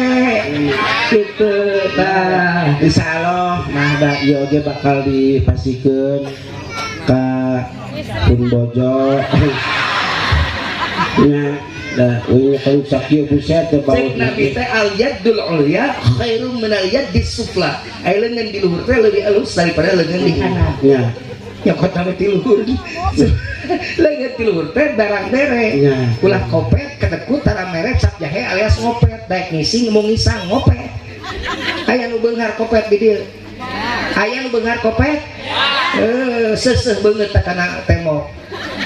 Gitu tah. Insya Allah mah da ieu oge bakal dipasikeun ka Pun Bojo. Nya da euy kalau sakieu buset teh bau. Cek Nabi teh al yaddul ulya khairum minal yaddis sufla. Ai leungeun di luhur teh leuwih alus daripada leungeun di handap. Nya. Nyokot anu ti luhur. Leungeun ti luhur teh barang bere. Nya. Ulah kopet kedekut tara mere cap jahe alias ngopet daek ngising mau ngisang ngopet. Aya nu beunghar kopet di dieu. Aya nu beunghar kopet? Eh, seuseuh beungeut teh kana tembok.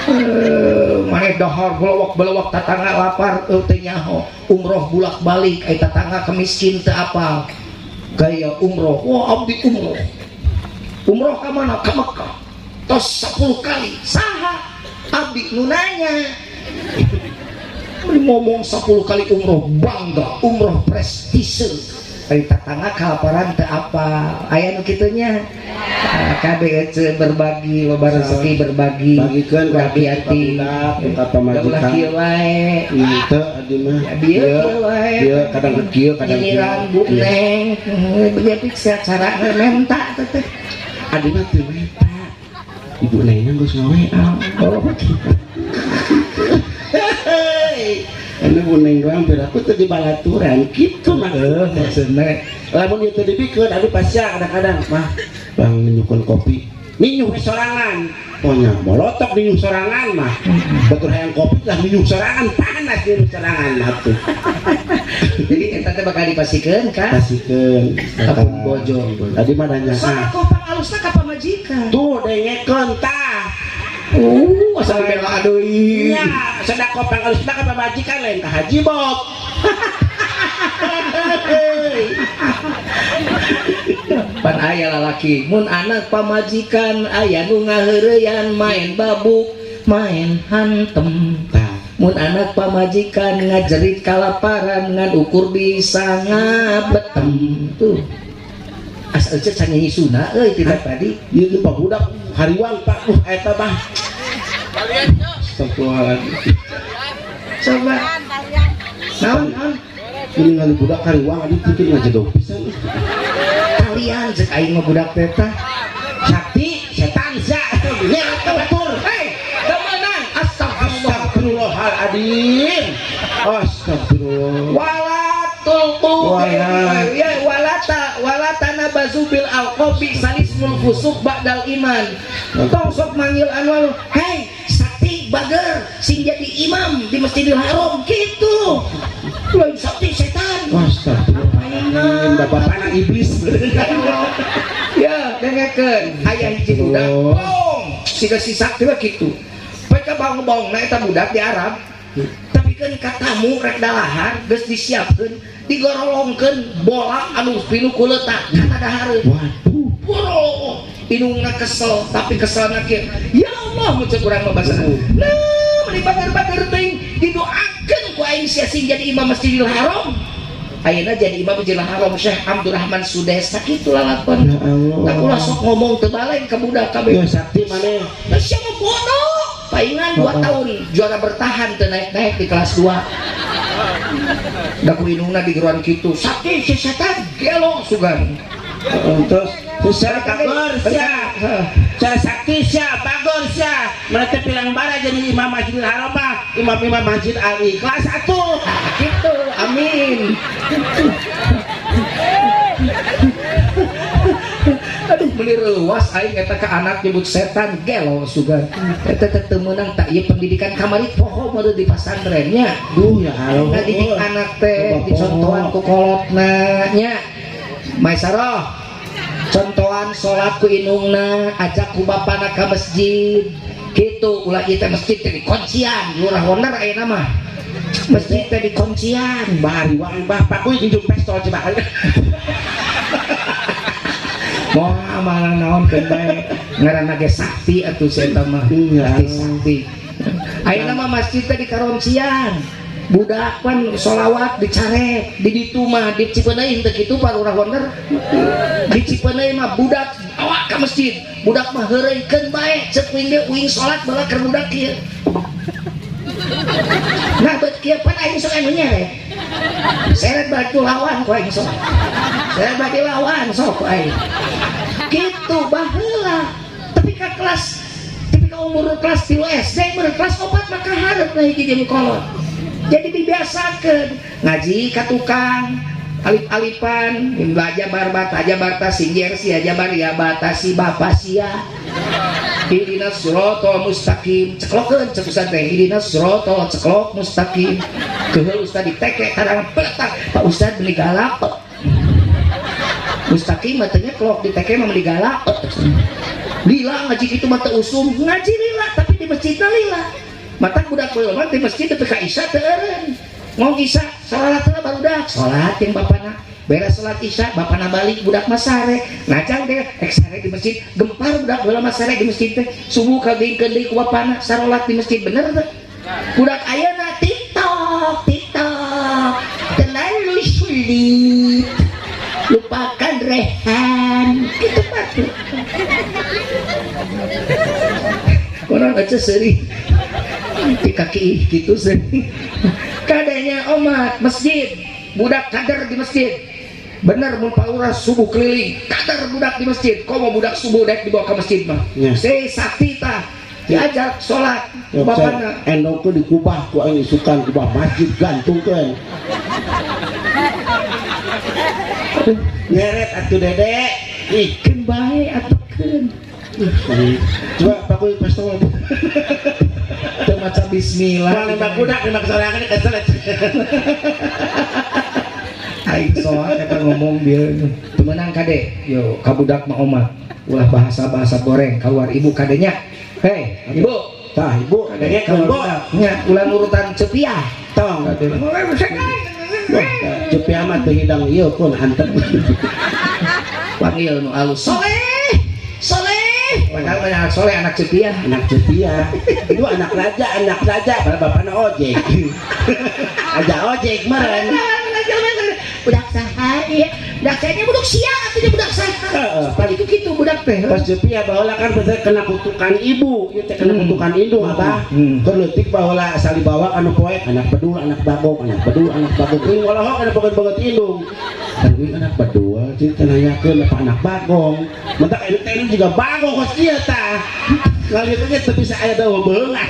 Eh, maneh dahar belewak-belewak tatangga lapar teu nyaho. Umroh bulak-balik ai tatangga kemiskin teu apal. Gaya umroh, wah abdi umroh. Umroh ka mana? Ka Mekah. Tos 10 kali. Saha? Abdi nu nanya. Ini ngomong 10 kali umroh bangga, umroh prestise. Ai tatangga kalaparan teu apa. Aya nu kitu nya. Ah, kabeh ece berbagi, loba rezeki berbagi. Bagikeun ka hati-hati. budak, ka Ulah pamajikan. kieu wae. Henteu adi mah. Ya, bieu kieu wae. Ieu kadang kieu kadang kieu. Nyinyiran Bu Neng. Begitu cara menta teh teh. Adi mah teu menta. Ibu Neng geus ngaWA. Oh, gitu. Ini Bu Neng doang biar aku teu dibalaturan kitu mah. Maksudnya Lamun ieu teu dibikeun anu pasti kadang-kadang mah bang ninyukeun kopi. Ninyuh we sorangan. Pokoknya molotok ninyuh sorangan mah. Batur hayang kopi lah ninyuh sorangan panas ninyuh sorangan mah tuh. Jadi eta teh bakal dipasikeun ka Pasikeun ka Pun Bojo. Tadi mah nanya. Soal pangalusna ka pamajikan. Tuh dengekeun tah. Asa dibela deui. Nya, sedekah pangalusna ka pamajikan lain ka Haji Bob. Pan aya lalaki mun anak pamajikan aya nu ngaheureyan main babuk main hantem. Tah, Mun anak pamajikan ngajerit kalaparan ngan ukur bisa ngabetem tuh. Asa ece can nyanyi Sunda euy tidak tadi. Ieu ge babudak hariwang Pak. Eta mah. Astagfirullahaladzim. Coba naon naon Ini ngali budak hariwang adi teu ngajedog pisan. Kalian cek aing mah budak teh tah. Sakti setan za nya tutur. Hei, temenang. Astagfirullah. Astagfirullahaladzim. Astagfirullah. Wala tulqu Wala. ya walata walata nabazu bil alqabi salismul fusuk ba'dal iman. Tong sok manggil anu anu, hei Sakti bager sing jadi imam di Masjidil Haram gitu. Lain Sakti setan. Astagfirullahaladzim. Bapak anak iblis. Ya, dengekeun aya hiji budak. Oh. Bong, siga si Sakti we kitu. Poe ka bang-bong na eta budak di Arab. Tapi kan katamu rek dalahar geus disiapkeun, digorolongkeun bola anu pinuh ku leutak kana dahareun. Waduh. Borolong. Indungna kesel, tapi keselna kieu. Ya Allah, mun ceuk urang mah basana. Nah, meni bager-bager teuing didoakeun ku aing sia sing jadi imam Masjidil Haram. Ayeuna jadi imam Masjidil Haram Syekh Abdurrahman Sudes, sakitu lalakon. Ya Allah. Tak ulah sok ngomong teu balik ka budak kabeh. Ya sakti maneh. Nah, siapa bodoh? Palingan 2 tahun juara bertahan teu naik-naik di kelas 2. Da ku indungna digeruan kitu. Sakti si setan gelo sugan. Heeh, terus terus saya bagor sia. Saya sakti sia, bagor sia. Mana teh pirang bara jadi imam Masjidil Haram mah, imam-imam Masjid Al Ikhlas atuh. Ah, gitu, amin. Aduh, beli reuas aing eta ka anak nyebut setan gelo sugan. Eta teh teu meunang tak ieu pendidikan kamari poho meureun di pasantren nya. Duh ya Allah. Ngadidik anak teh dicontohan ku kolotna nya. Maisaroh, contohan salat ku indungna, ajak ku bapana ka masjid. Kitu ulah ieu teh masjid teh dikuncian, lurah wonder ayeuna mah. Masjid teh dikuncian. Bari wae bapak kuy junjung pestol coba. Moal malah naon keun bae ngaranna ge sakti atuh si eta mah. Iya. Sakti sakti. Ayeuna mah masjid teh dikaroncian. Budak pan solawat dicarek di ditu mah di Cipeuneuy teu kitu Pak Lurah Wonder. Di Cipeuneuy mah budak awak ka masjid, budak mah heureuykeun bae ceuk uing ge uing salat balah keur budak kieu. Nah bet kieu pan aing sok anu nyeret. Seret batu lawan ku aing sok. Seret batu lawan sok ku aing. Kitu baheula. Tapi ka kelas tapi ka umur kelas 3 SD, umur kelas 4 maka hareup lah hiji jeung kolot. Jadi dibiasakeun ngaji ka tukang alif-alifan baca barbat aja barta sinjer si aja bar ya batasi bapa sia ihdinas siratal mustaqim ceklokeun cek ustad teh ihdinas siratal ceklok mustaqim keheul ustad diteke kadang peletak Pak Ustad beli galak mustaqim mah teh nyeklok diteke mah beli galak lila ngaji kitu mah teu usum ngaji lila tapi di masjidna lila mata budak baheula mah di masjid teu ka isya teu eureun ngong isya salat heula barudak salat jeung bapana beres salat isya bapana balik budak mah sare ngajang deh ek sare di masjid gempar budak baheula mah sare di masjid teh subuh kageuingkeun deui ku bapana sarolat di masjid bener teh budak ayeuna TikTok TikTok terlalu sulit lupakan rehan gitu mah orang aja seri di kaki gitu seri kadanya omat masjid budak kader di masjid bener mun paura subuh keliling kader budak di masjid komo budak subuh daek dibawa ke masjid mah Ya. se sakti tah diajak sholat Ya, bapana endong ku dikubah ku aing isukan kubah masjid gantungkeun. Nyeret atuh Dede. Ih, keun bae atuh keun. Coba pakuy pestol. Teu maca bismillah. Moal nembak budak nembak sorangan kesel. Aing soal eta ngomong bieu. Teu meunang kade. Yo ka budak mah omat. Ulah bahasa-bahasa goreng keluar ibu kadenya. Hei, ibu. Tah, ibu kadenya Keluar ibu. budak. Nya ulah nurutan cepiah. Tong. Wah, cepiah mah teu hidang ieu kun antep. Panggil nu alus. Soleh. Soleh. Padahal mah anak soleh anak cepiah. Anak cepiah. Itu anak raja, padahal bapakna ojek. Aja ojek meureun. Budak saha ieu? Budak saha budak sia atuh dia budak saha. Heeh. Pan itu kitu budak teh. Pas cepiah baheula kan bener kena kutukan ibu, ieu teh kena kutukan indung abah. Keur leutik baheula asal dibawa anu poek anak bedul, anak bagong, anak bedul, anak bagong. Euy walohok anu bogot-bogot indung. Kan euy anak bedul, cing teh nanyakeun apa anak bagong. Mentak ieu teh juga bagong kos kieu tah. Ngalieu teh teu bisa aya dawa beungan.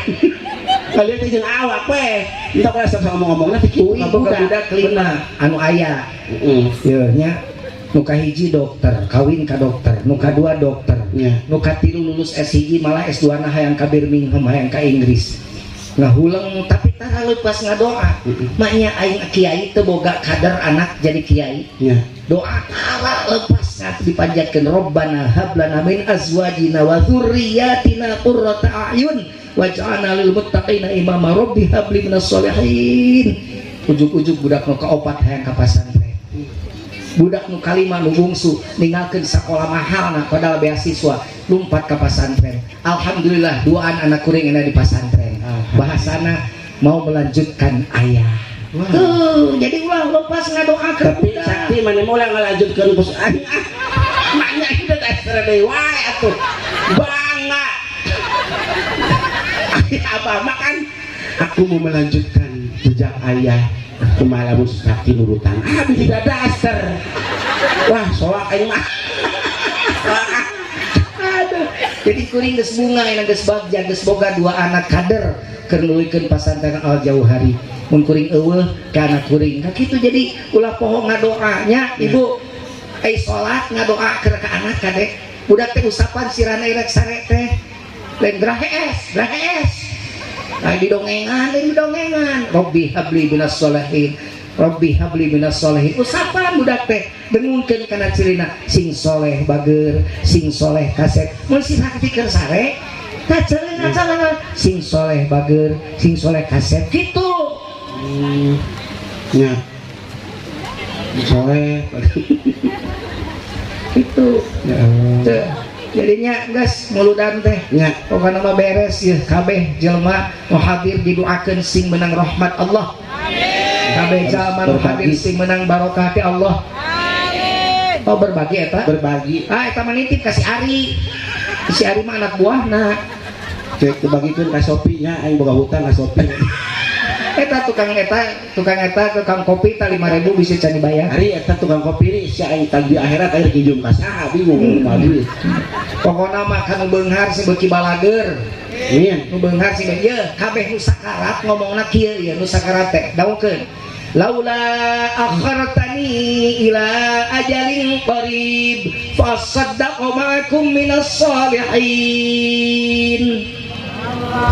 Ngalieu teh jeung awak we. Entah kalau sok ngomong-ngomongna teh kitu Uing ka boga budak. budak lima anu aya. Heeh. Yeuh nya nu kahiji dokter, kawin ka dokter, nu kadua dokter. Nya. Nu katilu lulus S1 malah S2 na hayang ka Birmingham, hayang ka Inggris. Ngahuleng tapi tara leupas ngadoa. Maknya aing kiai teu boga kader anak jadi kiai. Nya. Doa tara lepas ngatu dipanjatkeun Rabbana hab lana min azwajina wa dzurriyyatina qurrata a'yun Waj'alna lil muttaqina imama. Rabbi habli minas sholihin. Ujug-ujug budak nu kaopat hayang ka pasantren. Budak nu kalima, nu bungsu, ninggalkeun sakola mahalna padahal beasiswa, lumpat ka pasantren. Alhamdulillah, duaan anak kuring enak di pasantren. Bahasana mau melanjutkan ayah. Tuh, jadi ulah lepas ngadoakeun Tapi budak. Sakti mana mau ngalanjutkeun bos aing ah. Maknya itu dasar deui wae atuh. Bangga. Abah mah kan aku mau melanjutkan jejak ayah. Kumaha lamun Sakti nurutan. Ah, tidak dasar. Wah, soak aing mah. Soak ah. Aduh, jadi kuring geus bunga enak, geus bagja, geus boga dua anak kader keur nuluykeun pasantren Al Jauhari. Mun kuring euweuh ka anak kuring. Ka kitu, jadi ulah poho ngadoanya, Ibu. Ai salat ngadoa keur ka anak kade. Budak teh usapan sirana irek sare teh. Lain grahes, grahes. Nah, didongengan, lain didongengan. Robbi habli minas sholihin. Robbi habli minas sholihin. Usapan budak teh dengungkeun kana cirina sing soleh bager, sing soleh kasep. Mun si pikir sare, tah ceulina calana sing soleh bager, sing soleh kasep gitu. Ya. Soleh. Gitu. Ya Allah. Teu. Jadinya geus muludan teh. Ya. Pokokna mah beres ya, kabeh jelema nu hadir didoakeun sing menang rahmat Allah. Kabeh jalma nu hadir Berbagi. Sing menang barokah ti Allah. Oh, berbagi eta? Berbagi. Ah, eta mah nitip ka si Ari. Si Ari mah anak buahna. Cek dibagikeun ka Sopi nya, aing boga hutang ka Sopi. Eta tukang tukang kopi ta 5000 bisa can dibayar. Ari eta tukang kopi ri sia aing tag di akhirat aing kijum ka saha, bingung mah duit. Pokona mah kanu beunghar sing beuki balager. Amin. Nu beunghar sing ye kabeh nu sakarat ngomongna kieu ieu nu sakarat teh daungkeun. Laula akhartani ila ajalin qarib fasaddaqu ma'akum minas salihin.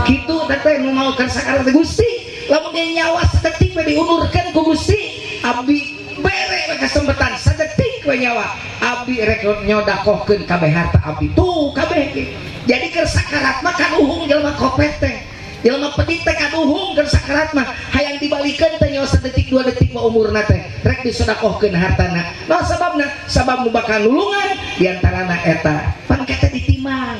Kitu teh nu mau keur sakarat teh, Gusti, lamun dia nyawa sadetik we diundurkeun ku Gusti, abdi bere we kesempatan sadetik we nyawa abdi rek nyodakohkeun kabeh harta abdi tuh kabeh ge. Jadi keur sakarat mah kaduhung jelema kopet teh, jelema pedit teh kaduhung keur sakarat mah hayang dibalikeun teh nyawa sadetik dua detik mah umurna teh rek disodakohkeun hartana. Nah, sababna sabab nu bakal nulungan diantarana eta pan kete ditimbang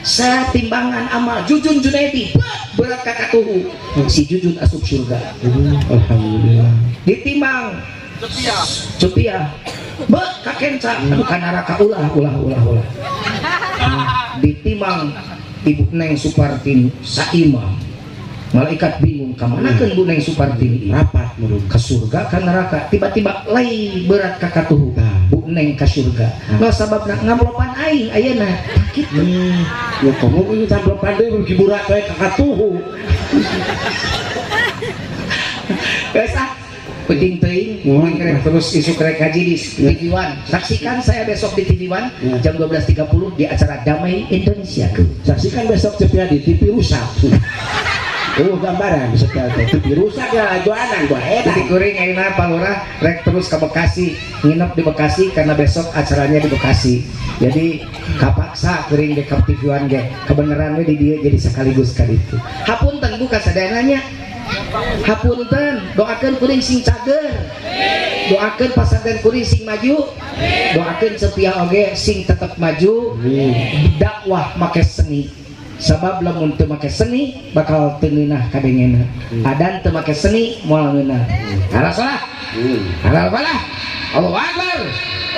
satimbangan amal Jujun Junaidi berat kakatuhu, si Jujun asup surga. Alhamdulillah. Ditimbang Cepia be kakenca, aduh, ka neraka, ulah ulah ulah ulah. Ditimbang Ibu Neng Supartini saima, malaikat bingung kamanakeun Bu Neng Supartini. Rapat menurut. Ke surga ke neraka, tiba-tiba lay berat kakatuhu. Nah. Bu Neng ke surga. Nah. Nah, sababna ngamplopan aing ayeuna kitu. Ya kamu ini samplopan deui beuki burak we kakatuhu. Geus ah, penting teuing. Mohon. Rek terus isuk rek haji di TV One. Saksikan saya besok di TV One Ya. jam 12.30 di acara Damai Indonesia. Saksikan besok Cepia di TV rusak. Oh, gambaran setel teh TV rusak ya jualan gua Jadi edan. kuring ayeuna Pak Lurah rek terus ke Bekasi, nginep di Bekasi karena besok acaranya di Bekasi. Jadi kapaksa kuring di TV One ge. Kebenaran we di dieu jadi sekaligus kali itu. Hapunten buka sadayana. Hapunten, doakeun kuring sing cager. Doakeun pasantren kuring sing maju. Doakeun Cepia oge sing tetep maju. Amin. Dakwah make seni, sabab lamun teu make seni bakal teu ngeunah kadengena. Adan teu make seni moal ngeunah. Arah salah. Arah falah. Allahu akbar,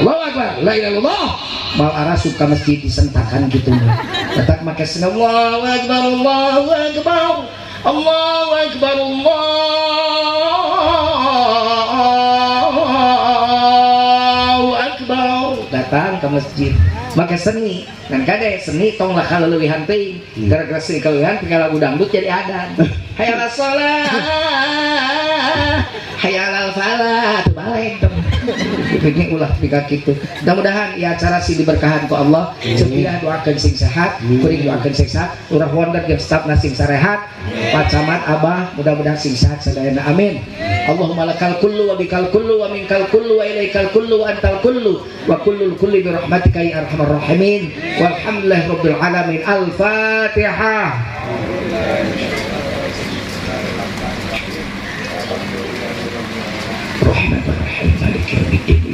Allahu akbar, la ilaha illallah. Mal arasup ka masjid disentakan gitu mah. Tetap make seni, Allahu akbar, Allahu akbar, Allahu akbar, Allahu akbar. Datang ke masjid make seni dan kade seni tong lah kaleuwihan teuing. Gara-gara seni kaleuwihan tinggal lagu dangdut jadi adan, hayya ala shalah, hayya alal falah, tuh balik tuh. Ini ulah pika kitu. Mudah-mudahan ya acara sing diberkahan ku Allah. Cepia doakeun sing sehat, kuring doakeun sing sehat, urang wonder jeung stafna sing sarehat, Pak Camat, Abah mudah-mudahan sing sehat sadayana, amin. Allahumma lakal kullu wa bikal kullu wa minkal kullu wa ilaikal kullu wa antal kullu wa kullul kulli bi rahmatika ya arhamar rahimin. Walhamdulillahi rabbil alamin. Al-Fatihah. Gitu.